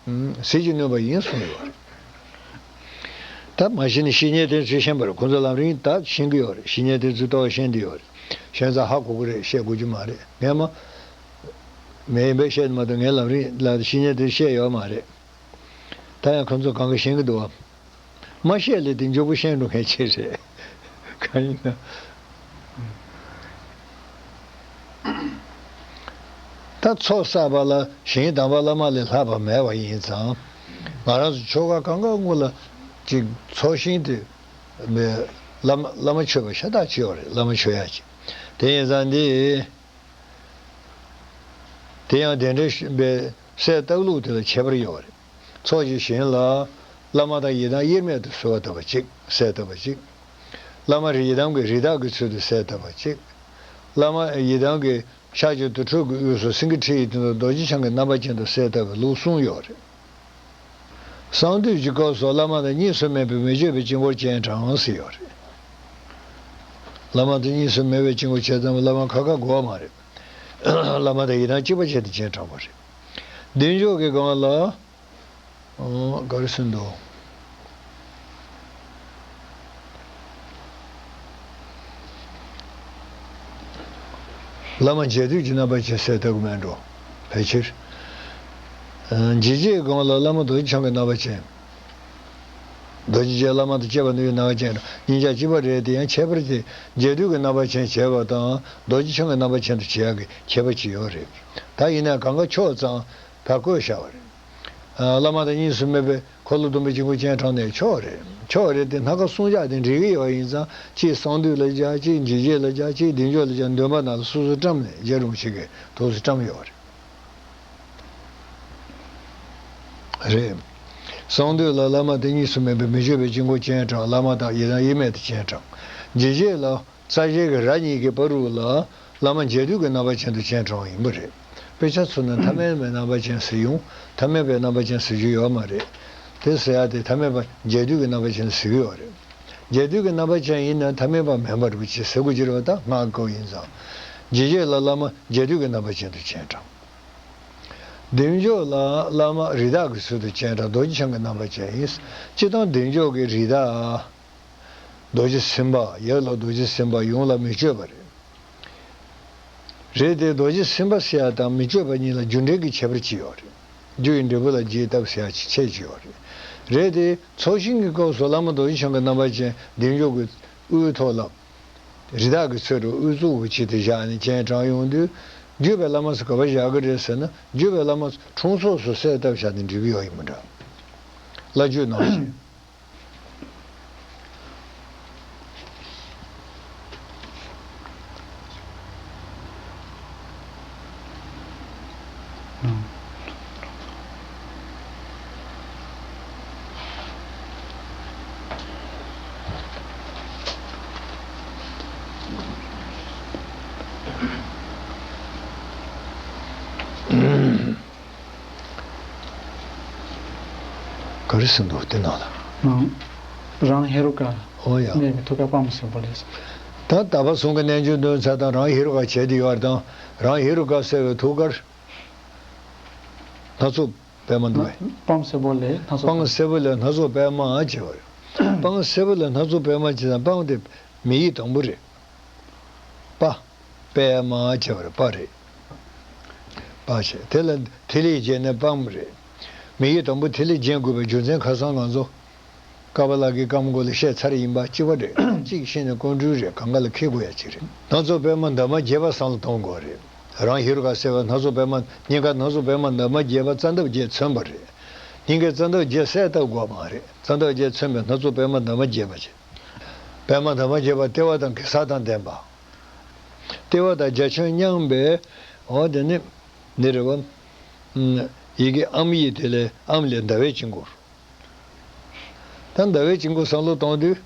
ཟིལ་གྱིས་གནོན་པ་ཡིན་གསུངས་ཡོད་རེད། ད་མ་གཞི་ནས་བཤེས་གཉེན་དེ་ཚོས་ཤེས་པ་རེད། ཁོང་ཚོ་ལམ་རིམ་ད་ཤེས་ཀྱི་ཡོད་རེད། བཤེས་གཉེན་དེ་ཚོས་ལྟོ་བ་ཤེས་བསྡད་ཡོད་རེད། ཤེས་ཚད་ཧ་གོ་གི་རེད། བཤད་དགོས་ཀྱི་མ་རེད། ངས་མ། མེད་ཡིན་པས་བཤད་མ་གཏོགས། ངའི་ལམ་རིམ་ལ་བཤེས་གཉེན་དེ་བཤད་ཡོད་མ་རེད། ད་ཡང་ཁོང་ཚོ་གང་ག་ཤེས་ཀྱི་འདུག་བ། མ་བཤད་ལས་དེ་མགྱོགས་པོ་ཤེས་འགྲོ་མཁན་ཅིག་རེད། གང་ཡིན་ན། ད་ཚོགས་བསགས་པ་ལ་ཞིང་དམ་པ་བླ་མ་ལས་ལྷག་པ་མེད་པ་ཡིན་ཙང་། ང་རང་ཚོ་ཆོ་ག་གང་ག་སྔོན་ལ་ཅིག་ཚོགས་ཞིང་དེ་བླ་མ་བླ་མ་མཆོད་པ་ཤ་སྟག་ཅིག་ཡོད་རེད། བླ་མ་མཆོད་ཡ་ཅིག། དེ་ཡིན་ཙང་འདི། དེ་ཡང་གདན་འདྲེན་པའི་གསལ་བཏབ་ལུགས་དེ་ལ་ཁྱད་པར་ཡོད་རེད། ཚོགས་ཀྱི་ཞིང་ལ་བླ་མ་དང་ཡི་དམ་དབྱེར་མེད་དུ་གསོལ་བ་བཏབ་པ་གཅིག། གསལ་བཏབ་པ་གཅིག། བླ་མ་རིགས་ཡི་དམ་གྱི་རིགས་བདག་གི་ཚུལ་དུ་གསལ་བཏབ་པ་གཅིག། བླ་མ་ཡི་དམ་གྱི་ཕྱག་གི་དུར་ཁྲོད་ཀྱི་དབུས་སུ་སེང་གེ་ཁྲི་ཡི་སྟེང་དུ་རྡོ་རྗེ་འཆང་གི་རྣམ་པ་ཅན་དུ་གསལ་བཏབ་པའི་ལུགས་གསུངས་ཡོད་རེད། གསང་འདུས་ཀྱི་སྐབས་སུ་བླ་མ་དང་གཉིས་སུ་མེད་པའི་མི་བསྐྱོད་པའི་དཀྱིལ་འཁོར་སྤྱན་དྲངས་ཟེར་ཡོད་རེད། བླ་མ་དང་གཉིས་སུ་མེད་པའི་དཀྱིལ་འཁོར་བྱས་ཙང་བླ་མ་ཁ་ཁ་དགོས་པ་མ་རེད། བླ་མ་དང་ཡི་དམ་གཅིག་པ་བྱས་ཏེ་སྤྱན་དྲངས་པ་རེད། བདེ་མཆོག་གི་སྒང་ལ། ཨོ། ག་རེ་ཟེར་འདུག། བླ་མ་མཇལ་དུས་ཀྱི་རྣམ་པ་ཅིག་གསལ་བཏབ་ཀྱི་མེད་འགྲོ། ཕལ་ཆེར། འཇིགས་བྱེད་སྒོམ་ལ་བླ་མ་རྡོ་རྗེ་འཆང་གི་རྣམ་པ་ཅན། རྡོ་རྗེ་ཅན་བླ་མ་དང་བཅས་པ་ནི་ཡོད་རྣམ་པ་ཅན་གཉིས་ཆ་གཅིག་པ་རེད་དེ། ཡང་ཁྱད་པར་དེ་རྒྱས་བསྡུས་ཀྱི་རྣམ་པ་ཅན་བྱས་པ་དང་རྡོ་རྗེ་འཆང་གི་རྣམ་པ་ཅན་དུ་བྱེད་ཡག་གི་ཁྱད་པར་ཅིག་ཡོད་རེད། ད་ཡིན་ན་གང་ག་ཕྱོགས་ཙམ་ཕར་བཀོད་བཞག་པ་རེད། བླ་མ་དང་གཉིས་སུ་མེད་པའི་འཁོར་ལོ་སྡོམ་པའི་དཀྱིལ་འཁོར་སྤྱན་དྲངས་ནས་ཕྱོགས་རེད། ཕྱོགས་རེད་དེ་སྣ་ཁ་གསུམ་ཆར་དེ་འགྲིག་གི་ཡོད་ཡིན་ཙང་གཅིག་གསང་འདུས་ལ་སྦྱར། གཅིག་འཇིགས་བྱེད་ལ་སྦྱར། གཅིག་བདེ་མཆོག་ལ་སྦྱར། འདོན་པ་ནང་ལ་སོ་སོ་བཀྲམ་ནས་རྒྱ་རིན་པོ་ཆེ་གིས་ཐུགས་སུ་བཀྲམ་ཡོད་རེད། རེད། གསང་འདུས་ལ་བླ་མ་དང་གཉིས་སུ་མེད་པའི་མི་བསྐྱོད་པའི་དཀྱིལ་འཁོར་སྤྱན་དྲངས། བླ་མ་དང་ཡི་དམ་དབྱེར་མེད་དུ་སྤྱན་དྲངས། འཇིགས་བྱེད་ལ་རྩ་ཤེ་གི་ར་གཉིས་ཀྱི་བར་དུ་ལ་བླ་མ་རྒྱས་བསྡུས་ཀྱི་རྣམ་པ་ཅན་དུ་སྤྱན་དྲངས་པ་ཡིན་པ་རེད། དཔེ་ཆ་ཚོ་ནང་ཐ་མལ་པའི་རྣམ་པ་ཅན་ཟེར་ཡོང་། ཐ་མལ་པའི་རྣམ་པ་ཅན་ཟེར་རྒྱུ་ཡོད་མ་རེད། དེ་ཟེར་ཡ་དེ་ཐ་མལ་པ་རྒྱས་བསྡུས་ཀྱི་རྣམ་པ་ཅན་ཟེར་གྱི་ཡོད་རེད། རྒྱས་བསྡུས་ཀྱི་རྣམ་པ་ཅན་ཡིན་ན་ཐ་མལ་པ་མིན་པ་རེད་པ་ཅེས་ཟེར་དགོས་ཀྱི་རེད་པ། ད་སྔགས་སྐབས་ཡིན་ཙང་། འཇིགས་བྱེད་ལ་བླ་མ་རྒྱས་བསྡུས་ཀྱི་རྣམ་པ་ཅན་དུ་སྤྱན་དྲངས། བདེ་མཆོག་ལ་བླ་མ་རི་དྭགས་ཀྱི་ཚུལ་དུ་སྤྱན་དྲངས། རྡོ་རྗེ་འཆང་གི་རྣམ་པ་ཅན་ཡིན། སྤྱིར་བཏང་བདེ་མཆོག་གི་རི་དྭགས། རྡོ་རྗེ་སེམས་དཔའ། ཡབ་ལ་རྡོ་རྗེ་སེམས་དཔའ། ཡུམ་ལ་མི་བསྐྱོད་པ་རེད། རེད་དེ་རྡོ་རྗེ་སེམས་དཔའ་ཟེར་ཡ་དང་མི་བསྐྱོད་པ་གཉིས་ལ་རྒྱུ་འབྲས་ཀྱི་ཁྱད་པར་ཅིག་ཡོད་རེད། རྒྱུ་ཡི་འབྲས་བུ་ལ་རྒྱས་བཏབ་ཟེར་ཡ་ཅིག་ཁྱད་ཅིག་ཡོད་རེད། རེད་དེ་ཚོགས་ཞིང་གི་སྐབས་སུ་བླ་མ་རྡོ་རྗེ་འཆང་གི་རྣམ་པ་ཅན་བདེ་མཆོག་གི་དབུའི་ཐོག་ལ། རི་དྭགས་ཀྱི་ཚུལ་དུ་དབུ་གཙུག་གི་ཆེད་དུ་བཞག་ནས་སྤྱན་དྲངས་ཡོང་དུས། བརྒྱུད་པའི་བླ་མ་ཚོ་ག་པར་བཞག་གི་རེད་ཟེར་ན། བརྒྱུད་པའི་བླ་མ་ཚོ་དྲུང་འཚོ་སུ་གསལ་བཏབ་བཞག་ནས་འགྲིག་གི་ཡོད་ཡིན་མི་འདྲ། བླ་བརྒྱུད་ནང་བཞིན། ག་རེ་ཟེར་འདུག་དེ་ནང་ལ། རང་ཧེ་རུ་ཀ་ཨོ་ཡ། གནས་པའི་ཐུགས་ཀར་སྤང་བྱ་སེར་པོ་ལས། ད་དག་པ་གསུང་གི་རྣལ་འབྱོར་འདོན་ཚར་དང་རང་ཧེ་རུ་ཀ་བྱས་ཏེ་ཡོད་པ་དང་། རང་ཧེ་རུ་ཀ་གསལ་བའི་ཐུགས་ཀར་སྣ་ཚོགས་པད་མ་འདུག་པས། སྤང་བྱ་སེར་པོ་ལས་སྣ་ཚོགས། སྤང་བྱ་སེར་པོ་ལས་སྣ་ཚོགས་པད་མ་བྱས་པ་རེད། སྤང་བྱ་སེར་པོ་ལས་སྣ་ཚོགས་པད་མ་བྱས་ཙང་། སྤང་དེ་མིང་ཡིག་དང་པོ་རེད། པ། པད་མ་བྱས་པ་རེད། པ་རེད། པ་བྱས། དེ་ལ་ཐིག་ལེ་བྱས་ནས་སྤང་བ་རེད། མིང་ཡིག་དང་པོ་ཐིག་ལེ་རྒྱན་དགོས་པའི་རྒྱུ་མཚན་ཁ་སང་ང་ཚོ་ཀ་པ་ལ་གི་སྐབས་མགོ་ལ་བཤད་ཚར་ཡིན་པ་གཅིག་པ་རེད། གཅིག་ཤེས་ནས་ཀོང་སྤྲུལ་རེད། གང་ག་ལ་འཁེལ་དགོས་ཡ་གཅིག་རེད། སྣ་ཚོགས་པད་མ་འདབ་མ་བརྒྱད་པ་བསམ་བློ་གཏོང་དགོས་རེད། རང་ཧེ་རུ་ཀ་གསལ་བའི་སྣ་ཚོགས་པད་མ། སྙིང་ག་སྣ་ཚོགས་པད་མ་འདབ་མ་བརྒྱད་པ་རྩ་འདབ་བརྒྱད་མཚོན་པ་རེད། སྙིང་གའི་རྩ་འདབ་བརྒྱད་གསལ་བཏབ་དགོས་མ་རེད། རྩ་འདབ་བརྒྱད་མཚོན་པའི་སྣ་ཚོགས་པད་མ་འདབ་མ་བརྒྱད་པ་བྱས། པད་མ་འདབ་མ་བརྒྱད་པ་ལྟེ་བ་དང་གེ་སར་དང་ལྡན་པ། ལྟེ་བ་དང་རྒྱ་ཁྱོན་མཉམ་པའི། འོ་དེ་ནི་འདི་རེད་བ། ཡི་གེ་ཨམ་ཡིག་དེ་ལས་ཨམ་ལས་ཟླ་བའི་དཀྱིལ་འཁོར། ད་ཟླ་བའི་དཀྱིལ་འཁོར་བསམ་བློ་གཏོང་དུས།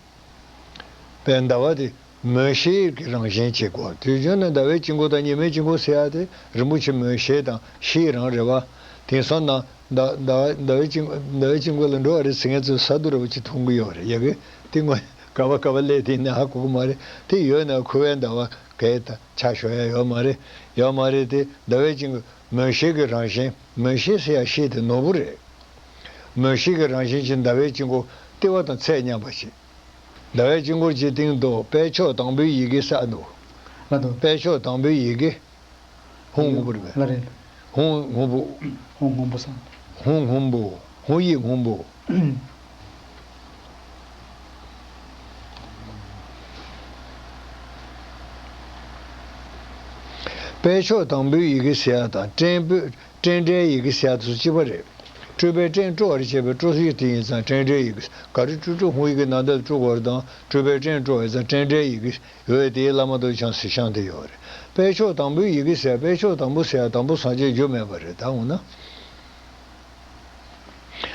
པའི་ཟླ་བ་དེ་མོ་ཤེལ་གྱི་རང་བཞིན་བྱེད་དགོས། དུས་རྒྱུན་ནི་ཟླ་བའི་དཀྱིལ་འཁོར་དང་ཉི་མའི་དཀྱིལ་འཁོར་ཟེར་ཡ་དེ་རིན་པོ་ཆེ་མོ་ཤེལ་དང་ཤེལ་རང་རེད་བ། དེང་སང་ན་ཟླ་ཟླ་བ་ཟླ་བའི་དཀྱིལ་ཟླ་བའི་དཀྱིལ་འཁོར་ལ་འགྲོ་བ་རེད་ཟེར་མཁན་ཚོས་ས་རྡོ་ར་བ་ཅིག་མཐོང་གི་ཡོད་རེད། ཡ་གི་དེ་ངོ་ག་བ་ག་བ་སླེབས་དེ་ནི་ཧ་གོ་གི་མ་རེད། དེ་ཡོད་ན་ཁུ་བའི་ཟླ་བ་གས་ད་ཆ་ཤོར་ཡ་ཡོད་མ་རེད། ཡོད་མ་རེད། དེ་ཟླ་བའི་དཀྱིལ་འཁོར་མོ་ཤེལ་གྱི་རང་བཞིན། མོ་ཤེལ་ཟེར་ཡ་ཤེལ་དེ་ནོར་བུ་རེད། མོ་ཤེལ་གྱི་རང་བཞིན་གྱི་ཟླ་བའི་དཀྱིལ་འཁོར་ལྟེ་བ་དང་ཚད་མཉམ་པ་ཞིག་ཟླ་བའི་དཀྱིལ་འཁོར་གྱི་སྟེང་དུ་དཔལ་མཆོག་དང་པོའི་ཡི་གེ་གསལ་འདུག་ལ་དང་དཔལ་མཆོག་དང་པོའི་ཡི་གེ། ཧཱུྃ་སྔོན་པོ་རེད་པས། ལ་རེད། ཧཱུྃ་སྔོན་པོ། ཧཱུྃ་སྔོན་པོ་སང་། ཧཱུྃ་སྔོན་པོ། ཧཱུྃ་ཡིག་སྔོན་པོ། དཔལ་མཆོག་དང་པོའི་ཡི་གེ་ཟེར་ཡ་དང་སྤྲེལ་པོའི་སྤྲེལ་སྒྲའི་ཡི་གེ་ཟེར་ཡ་དེ་ཚོ་གཅིག་པ་རེད། སྤྲུལ་པའི་སྤྲིན་སྤྲོ་བར་བྱེད་པའི་སྤྲོ་ཡིག་དེ་ཡིན་ཙང་སྤྲེལ་སྒྲའི་ཡི་གེ། ག་རེ་སྤྲུལ་སྤྲུལ་ཧཱུྃ་ཡིག་གི་ནང་དུ་སྤྲོ་བར་དང་སྤྲུལ་པའི་སྤྲིན་སྤྲོ་བ་ཡིན་ཙང་སྤྲེལ་སྒྲའི་ཡི་གེ་ཡོད་པས་དེའི་བླ་མ་རྡོ་རྗེ་འཆང་ཟེར་བྱུང་དེ་ཡོད་རེད། དཔལ་མཆོག་དང་པོའི་ཡི་གེ་ཟེར། དཔལ་མཆོག་དང་པོ་ཟེར་ཡ་དང་པོ་སངས་རྒྱས་རྒྱུ་མེད་པ་རེད། ད་འོ་ན།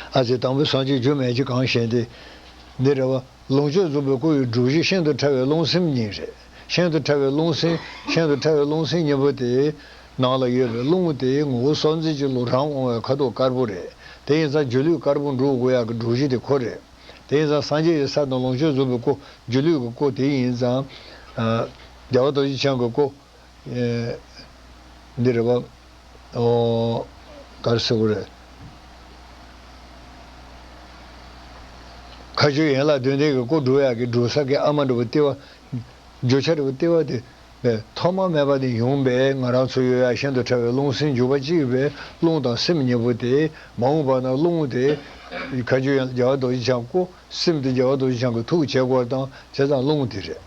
ཨ་ཙི་དང་པོ་སངས་རྒྱས་རྒྱུ་མེད་ཀྱི་གང་ཞེན་དེ། འདི་རེད་བ། ལོངས་སྤྱོད་རྫོགས་པའི་སྐུ་ཡི་སྒྲུབ་གཞི་ཤིན་ཏུ་ཕྲ་བའི་རླུང་སེམས་གཉིས་རེད། ཤིན་ཏུ་ཕྲ་བའི་རླུང་སེམས། ཤིན་ཏུ་ཕྲ་བའི་རླུང་སེམས་གཉིས་པོ་དེའི་ནང་ལ་ཡོད་པའི་རླུང་དེའི་ངོ་བོ་སྲོག་འཛིན་གྱི་རླུང་རང་འོང་བའི་ཁ་དོག་དཀར་པོ་རེད། དེ་ཡིན་ཙང་སྒྱུ་ལུས་དཀར་པོ་འགྲུབ་དགོས་ཡག་གི་སྒྲུབ་གཞི་དེ་ཁོ་རེད། དེ་ཡིན་ཙང་སངས་རྒྱས་ཀྱི་ས་དང་ལོངས་སྤྱོད་རྫོགས་པའི་སྐུ། སྒྱུ་ལུས་ཀྱི་སྐུ་དེ་ཡིན་ཙང་། རྒྱལ་བ་རྡོ་རྗེ་འཆང་གི་སྐུ། འདི་རེད་བ། ཨོ། ག་རེ་ཟེར་དགོས་རེད། མཁའ་སྤྱོད་ཡན་ལག་བདུན་ལྡན་གྱི་སྐུ་སྒྲུབ་ཡག་གི་སྒྲུབ་ས་གི་ཨ་མ་འདྲ་བོ་ལྟེ་བ། རྒྱུ་ཆ་འདྲ་བོ་ལྟེ་བ་དེ། པས་ཐོག་མ་མེད་པ་ནས་ཡོང་པའི་ང་རང་ཚོ་ཡོད་ཡ་ཤིན་ཏུ་ཕྲ་བའི་རླུང་སེམས་འཇུག་པ་གཅིག་པའི་རླུང་དང་སེམས་གཉིས་པོ་དེ་མ་འོངས་པ་ན་རླུང་དེ་མཁའ་སྤྱོད་ཡང་རྒྱལ་བ་རྡོ་རྗེ་འཆང་སྐུ། སེམས་དེ་རྒྱལ་བ་རྡོ་རྗེ་འཆང་གི་ཐུགས་བྱེད་སྐོར་དང་བྱས་ཙང་རླུང་དེ་རེད།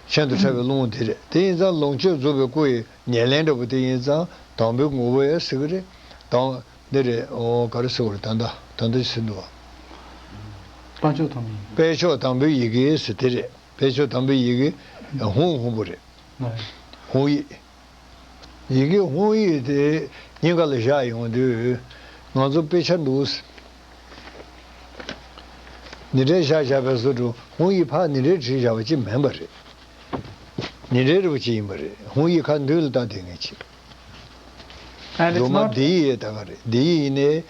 ཤིན་ཏུ་ཕྲ་བའི་རླུང་དེ་རེད། དེ་ཡིན་ཙང་ལོངས་སྤྱོད་རྫོགས་པའི་སྐུ་ཡི་ཉེར་ལེན་འདྲ་པོ་དེ་ཡིན་ཙང་དང་པོའི་ངོ་བོ་ཡང་ཟེར་གི་རེད། དང་འདི་རེད། ཨོ་ག་རེ་ཟེར་བ་རེད། ད་ལྟ་ད་ལྟ་ཟེར་འདུག་བ། དཔལ་མཆོག་དང་པོའི་ཡི་གེ། དཔལ་མཆོག་དང་པོའི་ཡི་གེ་ཟེར་དེ་རེད། དཔལ་མཆོག་དང་པོའི་ཡི་གེ་ཧཱུྃ་ཧཱུྃ་པོ་རེད། ཧཱུྃ་ཡིག་ཡི་གེ་ཧཱུྃ་ཡིག་དེ་སྙིང་ག་ལ་བཞག་ཡོང་དུས་ང་ཚོ་དཔེ་ཆ་འདུག་ནི་འདྲའི་བཞག་བཞག་པའི་བཟོ་འདྲ་ཧཱུྃ་ཡིག་ཕར་ནི་འདྲའི་བྲིས་བཞག་པ་ཅིག་མིན་པ་རེད། ནི་འདྲའི་རུ་ཅིག་ཡིན་པ་རེད། ཧཱུྃ་ཡིག་ཁ་མདུན་ལ་བཏང་དེ་ངས་ཅིག And it's མདོར་ན་not འདི་ཡི་ཡི་ད་ག་རེད། འདི་ཡི་ཡིན་ནའི་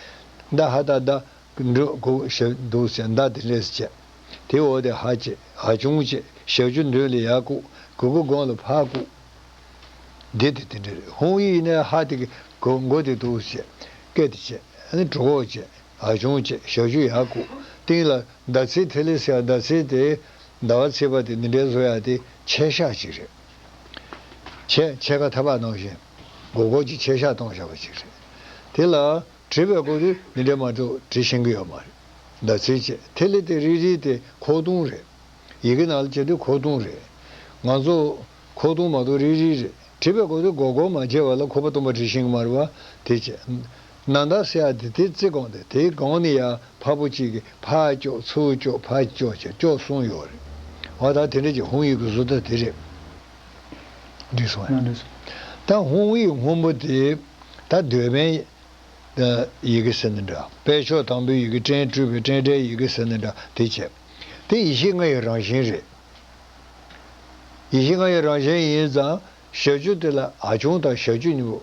ད་ཧ་ད་ད། འགྲོ་དགོས་ཞེས་འདུག་ཟེར་མདའ་དེ་འདྲས་བྱས། དེ་འོག་དེ་ཧ་བྱས། ཧ་ཆུང་བྱས། ཞབས་ཀྱུ་མདུན་ལ་ཡར་བཀུག་གུ་གུ་གོང་ལ་ཕར་བཀུག་འདི་དེ་དེ་འདྲས་རེད། ཧཱུྃ་ཡིག་ནས་ཧ་དེ་གི་གུ་མགོ་དེ་འདུག་བྱས། སྐད་དེ་བྱས། ཨ་ནི་གྲོད་ཁོག་བྱས། ཧ་ཆུང་བྱས། ཞབས་ཀྱུ་ཡར་བཀུག་སྟེང་ལ་ཟླ་ཚེས་ཐིག་ལེ་ཟེར་ཡ་ཟླ་ཚེས་དེ་ཟླ་བ་ཚེས་པ་དེ་འདི་འདྲས་བཟོ་ཡ་དེ་ཕྱེད་ཞག་ཅིག་རེད། ཕྱེད་ཕྱེད་ཀ་ཐ་བག་ནང་བཞིན་མགོ་སྐོར་གྱི་ཕྱེད་ཞག་གཏོང་བཞག་པ་ཅིག་རེད། དེ་ལ། བྲིས་པའི་སྐོར་དུ་མི་འདྲ་མ་འདྲ་བྲིས་ཤེས་ཀྱི་ཡོད་མ་རེད། ཟླ་ཚེས་བཅས་ཐིག་ལེ་དེ་རིལ་རིལ་དེ་ཁོག་སྟོང་རེད། ཡི་གེ་ནང་ལ་བྱས་དུས་ཁོག་སྟོང་རེད། ང་ཚོ་ཁོག་སྟོང་མ་གཏོགས་རིལ་རིལ་རེད། བྲིས་པའི་སྐོར་དུ་མགོ་སྐོར་མ་བྱས་པ་ལ་ཁོག་པ་སྟོང་པ་བྲིས་ཤེས་ཀྱི་མ་རེད་བ། དེ་བྱས། ན་ད་ཟེར་ཡ་དེ་དེ་རྩི་གོང་དེ་དེའི་གོང་ནས་ཡར་ཕར་པོ་གཅིག་གིས་ཕར་ཀྱོག་ཚུར་ཀྱོག་ཕར་ཀྱོག་བྱས་ཀྱོག་གསུམ་ཡོད་རེད། འོ་ད་དེ་འདྲ་གྱི་ཧཱུྃ་ཡིག་གི་བཟོ་ལྟ་དེ་རེད། འགྲིག་སོང་ངས། ད་ཧཱུྃ་ཡིག་སྔོན་པོ་དེ་ད་འདོད་པའི་ཡི་གེ་ཟེར་ནི་འདྲ། དཔལ་མཆོག་དང་པོའི་ཡི་གེ་སྤྲིན་སྤྲོས་པའི་སྤྲིན་བྲལ་ཡི་གེ་ཟེར་ནི་འདྲ་དེ་བྱས། དེ་ཡེ་ཤེས་ལྔ་ཡི་རང་བཞིན་རེད། ཡེ་ཤེས་ལྔ་ཡི་རང་བཞིན་ཡིན་ཙང་ཞབས་ཀྱུ་དེ་ལ་ཨ་ཆུང་དང་ཞབས་ཀྱུ་གཉིས་པོ་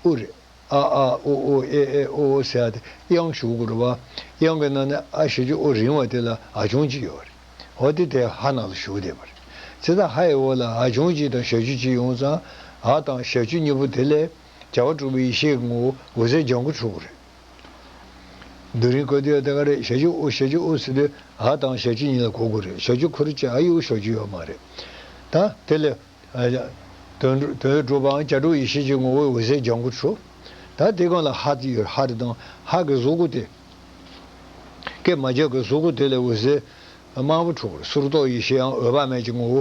དབུ་རེད། ཨ་ཨ་ཨོ་ཨོ་ཨེ་ཨེ་ཨོ་ཨོ་ཟེར་ཡ་དེ་དབྱངས་ཞུགས་དགོས་རེད་བ། དབྱངས་ཀྱི་ནང་ནས་ཨ་ཞབས་ཀྱུ་ཨོ་རིང་བ་དེ་ལ་ཨ་ཆུང་གཅིག་ཡོད་རེད། འོ་དེ་དེ་ཧ་ནང་ལ་ཞུགས་བསྡད་པ་རེད། ཚེ་དང་ཧ་ཡི་འོག་ལ་ཨ་ཆུང་གཅིག་དང་ཞབས་ཀྱུ་གཅིག་ཡོང་ཙང་ཨ་དང་ཞབས་ཀྱུ་གཉིས་པོ་དེ་ལས་བྱ་བ་གྲུབ་པའི་ཡེ་ཤེས་ཀྱི་ངོ་བོ་འོད་གསལ་ལྗང་གུ་འཕྲོ་གི་རེད། རྡོ་རིང་བཀོད་དུས་དེ་ག་རེད། ཞབས་ཀྱུ་ཨོ་ཞབས་ཀྱུ་ཨོ་ཟེར་དུས་ཨ་དང་ཞབས་ཀྱུ་གཉིས་ལ་གོ་དགོས་རེད། ཞབས་ཀྱུ་ཁུ་རུ་ཅན་ཨ་ཡི་ཨུ་ཞབས་ཀྱུ་ཡོད་མ་རེད། ད་དེ་ལས། དོན་དོན་གྲུབ་པའམ་བྱ་གྲུབ་ཡེ་ཤེས་ཀྱི་ངོ་བོ་འོད་གསལ་ལྗང་གུ་འཕྲོ། ད་དེ་གང་ལ་ཧ་དེ་ཡོད། ཧ་དེ་དང་ཧ་གི་གཟུགས་སྐུ་དེ། སྐད་མ་རྒྱག་གི་གཟུགས་སྐུ་དེ་ལས་འོད་གསལ་དམར་པོ་འཕྲོ་གི་རེད། གསུར་རྟོག་ཡེ་ཤེས་ཡང་འོད་དཔག་མེད་ཀྱི་ངོ་བོ་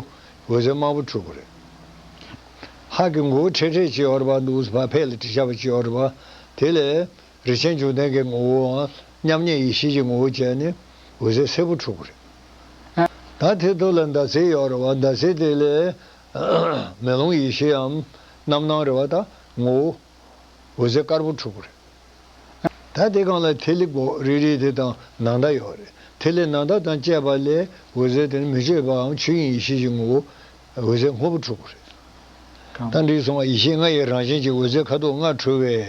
འོད་གསལ་དམར་པོ་འཕྲོ་གི་རེད། ཧ་གི་མགོ་བོ་ཁྲེ་ཁྲེ་ཅིག་ཡོད་རེད་པ། འདུག་སེ་ཕར་ཕེབས་ལ་བྲིས་བཞག་པ་ཅིག་ཡོད་རེད་པ། དེ་ལས་རིགས་ཆེན་འབྱུང་ལྡན་གྱི་ངོ་བོའམ་མཉམ་ཉིད་ཡེ་ཤེས་ཀྱི་ངོ་བོ་བྱས་ནས་འོད་ཟེར་སེར་པོ་འཕྲོ་གི་རེད། ད་དེ་ཐོག་ལ་ཟླ་ཚེས་ཡོད་རེད་པ། ཟླ་ཚེས་དེ་ལས་མེ་ལོང་ཡེ་ཤེས་ཡང་རྣམ་སྣང་རེད་པ། ད་ངོ་བོ་འོད་ཟེར་དཀར་པོ་འཕྲོ་གི་རེད། ད་དེ་སྒང་ལ་ཐིག་ལེ་སྒོ་རེ་རེ་དེ་དང་ནང་ཟླ་ཡོད་རེད། ཐིག་ལེ་ནང་ཟླ་དང་བཅས་པ་ལས་འོད་ཟེར་དེ་ནི་མི་བསྐྱོད་པའམ་ཆོས་དབྱིངས་ཡེ་ཤེས་ཀྱི་ངོ་བོ་འོད་ཟེར་སྔོ་པོ་འཕྲོ་གི་རེད། ད་འགྲིག་སོང་བ། ཡེ་ཤེས་ལྔ་ཡི་རང་བཞིན་གྱི་འོད་ཟེར་ཁ་དོག་ལྔ་འཕྲོ་བས།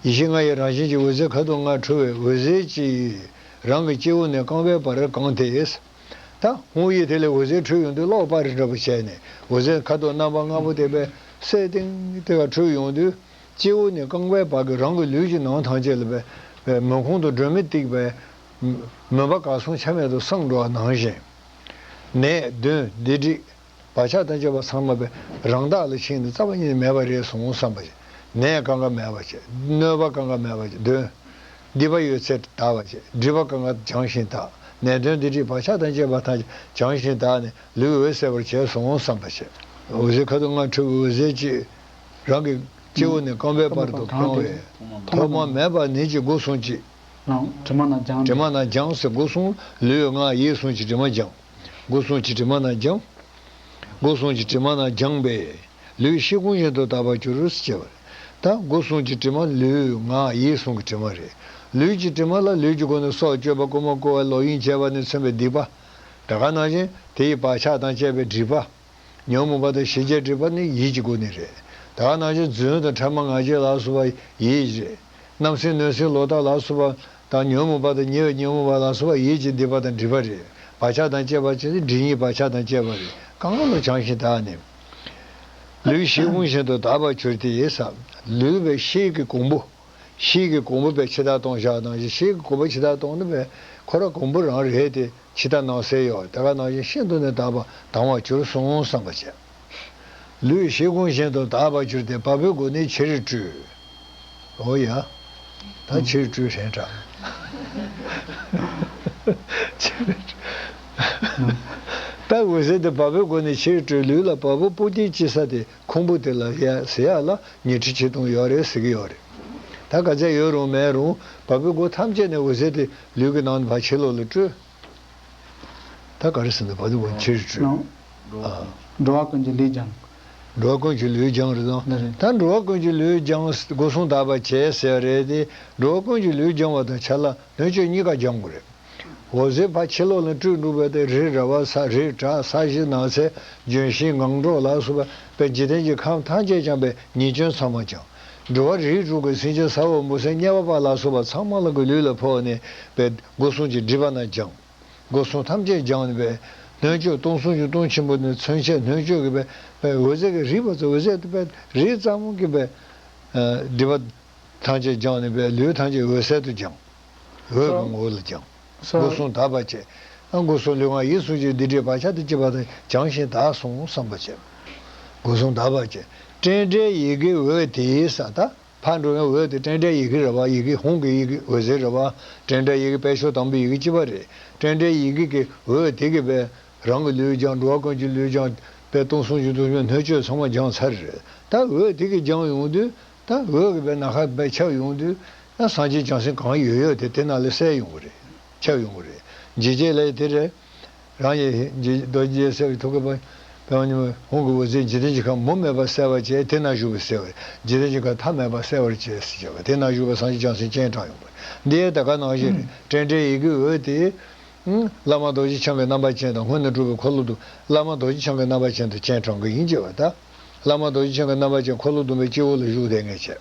ཡེ་ཤེས་ལྔ་ཡི་རང་བཞིན་གྱི་འོད་ཟེར་ཁ་དོག་ལྔ་འཕྲོ་བས་འོད་ཟེར་གྱིས་རང་གི་སྤྱི་བོ་ནས་རྐང་པའི་བར་གང་སྟེ། ད་ཧཱུྃ་ཡིག་དེ་ལས་འོད་ཟེར་འཕྲོས་ཡོང་དུས་གློག་སྤར་རི་འདྲ་པོ་བྱས་ནས་འོད་ཟེར་ཁ་དོག་རྣམ་པ་ལྔ་པོ་དེ་པས་སད་ཏིང་དེ་ག་འཕྲོས་ཡོང་དུས་སྤྱི་བོ་ནས་རྐང་པའི་བར་གྱི་རང་གི་ལུས་ཀྱི་ནང་ཐམས་ཅད་ལ་པས་པས་མུན་ཁུང་དུ་སྒྲོན་མེ་གཏིགས་པས་མུན་པ་གར་སོང་ཆ་མེད་དུ་སངས་འགྲོ་བ་ནང་བཞིན། ནད་གདོན་སྡིག་སྒྲིབ་བག་ཆགས་དང་བཅས་པ་ཚང་མ་པས་རང་དག་ལ་ཕྱིན་ནས་རྩ་བ་ཉིད་ནས་མེད་པ་རེད་གསུངས་བསམ་པ་བྱས། ནད་གང་ག་མེད་པ་བྱས། གནོད་པ་གང་ག་མེད་པ་བྱས། གདོན། སྡིག་པ་ཡོད་ཚད་དག་པ་བྱས། སྒྲིབ་པ་གང་ག་བྱང་ཞིང་དག་ནད་གདོན་སྡིག་སྒྲིབ་བག་ཆགས་དང་བཅས་པ་ཐམས་ཅད་བྱང་ཞིང་དག་ནས་ལུས་འོད་གསལ་བར་བྱས་སོང་བསམ་པ་བྱས། འོད་ཟེར་ཁ་དོག་ལྔ་འཕྲོས་པའི་འོད་ཟེར་གྱིས་རང་གི་སྤྱི་བོ་ནས་རྐང་པའི་བར་དུ་གང་བས། ཐོག་མ་མེད་པ་ནད་ཀྱི་སྒོ་སྲུང་ཅིག་དྲི་མ་ནག་སྦྱངས་ཟེར། སྒོ་སྲུང་ལུས་ངག་ཡིད་གསུམ་གྱི་དྲི་མ་སྦྱངས། སྒོ་སྲུང་གི་དྲི་མ་ནག་སྦྱངས། སྒོ་སྲུང་གི་དྲི་མ་ནག་སྦྱངས་པས། ལུས་ཤེལ་སྒོང་བཞིན་དུ་དག་པར་གྱུར་ཟེར་བ་རེད། ད་སྒོ་སྲུང་གི་དྲི་མ་ལུས་ངག་ཡིད་གསུམ་གྱི་དྲི་མ་རེད། ལུས་ཀྱི་དྲི་མ་ལ་ལུས་ཀྱི་སྒོ་ནས་སྲོག་གཅོད་པ་རྐུན་མ་རྐུ་བ་ལོག་གཡེམ་བྱས་པ་ནས་མཚོན་པའི་སྡིག་པ། ད་ག་ནང་བཞིན་དེ་ཡི་བག་ཆགས་དང་བཅས་པའི་སྒྲིབ་པ། ཉོན་མོངས་པ་དང་ཞེན་ཆགས་སྒྲིབ་པ་ནི་ཡིད་ཀྱི་སྒོ་ནས་རེད། ད་ག་ནང་བཞིན་རྫུན་དང་ཕྲ་མ་ང་རྒྱལ་ལ་སོགས་པ་ཡིད་ཀྱི་རེད། རྣམ་སེམས་གནོད་སེམས་ལོག་ལྟ་ལ་སོགས་པ་དང་ཉོན་མོངས་པ་དང་ཉེ་བའི་ཉོན་མོངས་པ་ལ་སོགས་པ་ཡིད་ཀྱི་སྡིག་པ་དང་སྒྲིབ་པ་རེད། བག་ཆགས་དང་བཅས་པ་ཅི་སྟེ་སྒྲིབ་གཉིས་བག་ཆགས་དང་བཅས་པ་རེད། གང་ག་ལ་བྱང་ཞིང་དག་ནས། ལུས་ཤེལ་སྒོང་བཞིན་དུ་དག་པར་གྱུར་ཏེ་ཟེར། ལུས་པའི་ཤེལ་གྱི་གོང་བུ། ཤེལ་གྱི་གོང་བུ་པའི་ཕྱི་ལྟར་གཏོང་བཞག་ནང་བཞིན་ཤེལ་གྱི་གོང་བུ་ཕྱི་ལྟར་གཏོང་ནི་པའི་ ཁོ་ར་གོང་བུ་རང་རེད་དེ་ཕྱི་ལྟར་སྣང་གསལ་ཡོད། དེ་ག་ནང་བཞིན་ཤིན་ཏུ་ནས་དག་པ་དང་བར་གྱུར་གསུངས་བསམ་པ་བྱས། ལུས་ཤེལ་གོང་བཞིན་དུ་དག་པར་གྱུར་ཏེ་བ་སྤུའི་སྒོ་ནས་ཕྱིར་སྤྲོས། འོ་ཡ། ད་ཕྱིར་སྤྲོས་ཧྲན་དྲག་ད་འོད་ཟེར་དེ་བ་སྤུའི་སྒོ་ནས་ཕྱིར་སྤྲོས། ལུས་ལ་བ་སྤུ་སྤུ་རྒྱལ་གྱི་ས་དེ་ཁུང་བུ་དེ་ལ་ཡ་ཟེར་ཡ་ལ་ཉི་ཁྲི་ཆིག་སྟོང་ཡོད་རེད་ཟེར་གྱི་ཡོད་རེད། ད་ག་ཚད་ཡོད་རུང་མེད་རུང་བ་སྤུའི་སྒོ་ཐམས་ཅད་ནས་འོད་ཟེར་དེ་ལུས་ཀྱི་ནང་ནས་ཕར་ཕྱི་ལོགས་ལ་སྤྲོས། ད་ག་རེ་ཟེར་ན་བ་སྤུའི་སྒོ་ནས་ཕྱིར་སྤྲོས། ཨ། འགྲོ་བ་ཀུན་གྱི་ལུས་སྦྱངས། འགྲོ་བ་ཀུན་གྱི་ལུས་སྦྱངས་རེད་དང་། ལ་རེད། ད་འགྲོ་བ་ཀུན་གྱི་ལུས་སྦྱངས་སྒོ་གསུམ་དག་པ་བྱས་ཟེར་རེད་དེ། འགྲོ་བ་ཀུན་གྱི་ལུས་སྦྱང་བ་དང་ཆ་ལ་སྣོད་བཅུད་གཉིས་ཀ་སྦྱང་དགོས་རེད། འོད་ཟེར་ཕར་ཕྱི་ལོགས་ལ་སྤྲོས་འགྲོ་བ་དེ་རི་ར་བ་ས་རི་བྲག་ས་གཞི་ནགས་ཚལ་ལྗོན་ཤིང་ངང་སྒྲོག་ལ་སོགས་པ་པའི་འཇིག་རྟེན་གྱི་ཁམས་ཐམས་ཅད་ཀྱང་པའི་ཉེས་སྐྱོན་ཚང་མ་སྦྱངས། འགྲོ་བ་རིགས་དྲུག་གི་སེམས་ཅན་ས་འོག་མུན་སེལ་དམྱལ་བ་པ་ལ་སོགས་པ་ཚང་མ་ལ་གི་ལུས་ལ་ཕོག་ནས་པའི་སྒོ་གསུམ་གྱི་སྒྲིབ་པ་རྣམས་སྦྱངས། སྒོ་གསུམ་ཐམས་ཅད་སྦྱངས་ནས་པའི་སྣོད་བཅུད་སྟོང་གསུམ་གྱི་སྟོང་ཆེན་པོ་ནས་མཚོན་བྱེད་སྣོད་བཅུད་ཀྱི་པའི་པའི་འོད་ཟེར་གྱི་རིག་པ་ཚོ་འོད་ཟེར་དུ་པའི་རིག་ཙམ་གྱི་པའི་སྒྲིབ་པ་ཐམས་ཅད་སྦྱངས་ནས་པའི་ལུས་ཐམས་ཅད་འོད་གསལ་དུ་སྦྱངས། འོད་ཀྱི་ངོ་བོ་ལ་སྦྱངས། སོ། སྒོ་གསུམ་དག་པ་བྱས། ཨ། སྒོ་གསུམ་ལུས་ངག་ཡིད་གསུམ་གྱི་སྡིག་སྒྲིབ་བག་ཆགས་དང་བཅས་པ་དག་སྦྱངས་ཤིང་དག་སོང་བསམ་པ་བྱས། སྒོ་གསུམ་དག་པ་བྱས། བསྐྲད་བསྐྲད་ཡི་གེ་འོད་དེ་ས། ད་ཕར་འགྲོ་ཡང་འོད་དེ་བསྐྲད་བསྐྲད་ཡི་གེ་རེད་བ། ཡི་གེ་ཧཱུྃ་གི་ཡི་གེ་འོད་ཟེར་རེད་བ། བསྐྲད་བསྐྲད་ཡི་གེ་དཔེ་ཤོག་དང་པོའི་ཡི་གེ་གཅིག་པ་རེད། བསྐྲད་བསྐྲད་ཡི་གེ་གི་འོད་དེ་གིས་པའི་རང་གི་ལུས་སྦྱངས། འགྲོ་བ་ཀུན་གྱི་ལུས་སྦྱངས། པའི་སྟོང་གསུམ་གྱི་སྟོང་ཆེན་སྣོད་བཅུད་ཚང་མ་སྦྱངས་ཚར་རེད། ད་འོད་དེ་གིས་སྦྱངས་ཡོང་དུས་ད་འོད་ཀྱི་པའི་ནམ་མཁའ་པའི་ཁྱབ་ཡོང་དུས་ད་སངས་རྒྱས་བྱང་སེམས་གང་ཡོད་ཡོད་དེ་དེ་ནང་ལ་གསལ་ཡོང་གི་རེད། ཁྱབ་ཡོང་གི་རེད། འཇིགས་བྱེད་ལས་དེ་རེད། རང་ཉིད་རྗེ་རྡོ་རྗེ་གསལ་བའི་ཐུགས་ཀའི་དཔལ་དཔལ་མགོན་ཧཱུྃ་གི་འོད་ཟེར་འཇིག་རྟེན་གྱི་ཁམས་མུ་མེད་པར་གསལ་བར་བྱས། དེ་ན་བཞུགས་པའི་གསལ་བར། འཇིག་རྟེན་གྱི་ཁམས་མཐའ་མེད་པར་གསལ་བར་བྱས་ཟེར་བྱས་པ། དེ་ན་བཞུགས་པའི་སངས་རྒྱས་བྱང་སེམས་སྤྱན་དྲངས་ཡོང་བ། འདི་ཡང་ད་ག་ནང་བཞིན་རེད། བསྐྲད་བསྐྲད་ཡི་གེ་འོད་དེ། བླ་མ་རྡོ་རྗེ་འཆང་གི་རྣམ་པ་ཅན་དང་སྔོན་ནས་གྲུབ་པའི་འཁོར་ལོ་བསྡོམས། བླ་མ་རྡོ་རྗེ་འཆང་གི་རྣམ་པ་ཅན་དུ་སྤྱན་དྲངས་ཀྱི་ཡིན་ཅེས་པ་ད། བླ་མ་རྡོ་རྗེ་འཆང་གི་རྣམ་པ་ཅན་འཁོར་ལོ་བསྡོམས་པའི་སྤྱི་བོ་ལ་བཞུགས་བསྡད་མཁན་བྱས།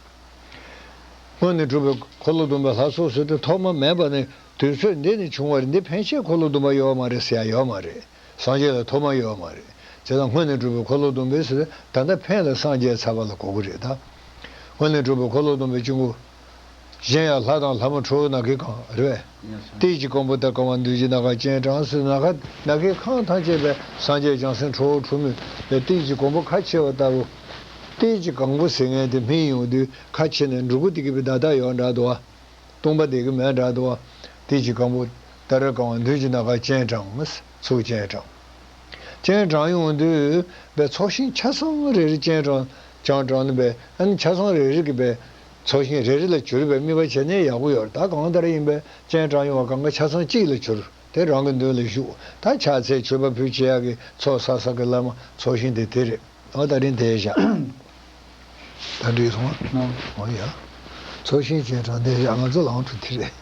སྔོན་ནས་གྲུབ་པའི་འཁོར་ལོ་བསྡོམས་པའི་ལྷ་ཚོགས་ཟེར་དུས་ཐོག་མ་མེད་པ་ནས་དུས་ཚོད་འདི་ནས་བྱུང་བ་རེད། འདི་ཕན་ཆད་འཁོར་ལོ་བསྡོམས་པ་ཡོད་མ་རེད་ཟེར་ཡ་ཡོད་མ་རེད། སངས་རྒྱས་ལ་ཐོག་མ་ཡོད་མ་རེད། བྱས་ཙང་སྔོན་ནས་གྲུབ་པའི་འཁོར་ལོ་བསྡོམས་པས་ཟེར། ད་ལྟ་ཕན་ལ་སངས་རྒྱས་ཚར་བ་ལ་གོ་གི་རེད་ད། སྔོན་ནས་གྲུབ་པའི་འཁོར་ལོ་བསྡོམས་པའི་སྤྱི་བོ། གཞན་ཡང་ལྷ་དང་ལྷ་མོ་ཁྲོ་བོ་ནག་གི་གང་རེད་པས། ཏིལ་གྱི་གང་བུ་ལྟར་གང་བ་འདུས་ཀྱི་ནམ་མཁར་སྤྱན་དྲངས་ཟེར། ནམ་མཁའ་ནམ་མཁའི་ཁམས་ཐམས་ཅད་པའི་སངས་རྒྱས་བྱང་སེམས་ཁྲོ་བོ་ཁྲོ་མོས་པའི་ཏིལ་གྱི་གང་བུ་ཁ་ཕྱེ་བ་ལྟ་བུ། ཏིལ་གྱི་གང་བུ་ཟེར་མཁན་དེ་སྨིན་ཡོང་དུས་ཁ་ཕྱེ་ནས་འབྲུ་གུ་དེ་གི་པའི་བརྡ་རྟགས་ཡོད་འདྲ་འདུག་བ། སྟོང་པ་དེ་གི་མེད་འདྲ་འདུག་བ། ཏིལ་གྱི་གང་བུ་ལྟར་གང་བ་འདུས་ཀྱི་ནམ་མཁར་སྤྱན་དྲངས། ཚུར་སྤྱན་དྲངས། སྤྱན་དྲངས་ཡོང་དུས་པའི་ཚོགས་ཞིང་ཆ་ཚང་རེ་རེ་སྤྱན་དྲངས་སྤྱན་དྲངས་ནས་པའི་ཨ་ནི་ཆ་ཚང་རེ་རེ་གི་པའི་ཚོགས་ཞིང་རེ་རེ་ལ་གྱུར་པའི་དམིགས་པ་བྱས་ནས་ཡག་པོ་ཡོད་རེད། ད་གང་ལྟར་ཡིན་པའི་སྤྱན་དྲངས་ཡོང་བ་གང་ག་ཆ་ཚང་གཅིག་ལ་གྱུར། དེ་རང་གི་མདུན་ལ་བཞུགས། ད་ཕྱག་འཚལ་མཆོད་པ་ཕུལ་བྱེད་ཡག་གི་ཚོགས་བསགས་བསགས་གི་བླ་མ་ཚོགས་ཞིང་དེ་དེ་རེད། འོ་ད་རིང་དེ་བཞག་ད་འགྲིག་སོང་ཨ། ཨོ་ཡ། ཚོགས་ཞིང་སྤྱན་དྲངས་དེ་བཞག་ང་ཚོ་ལའང་འཁྲུལ་དེ་རེད།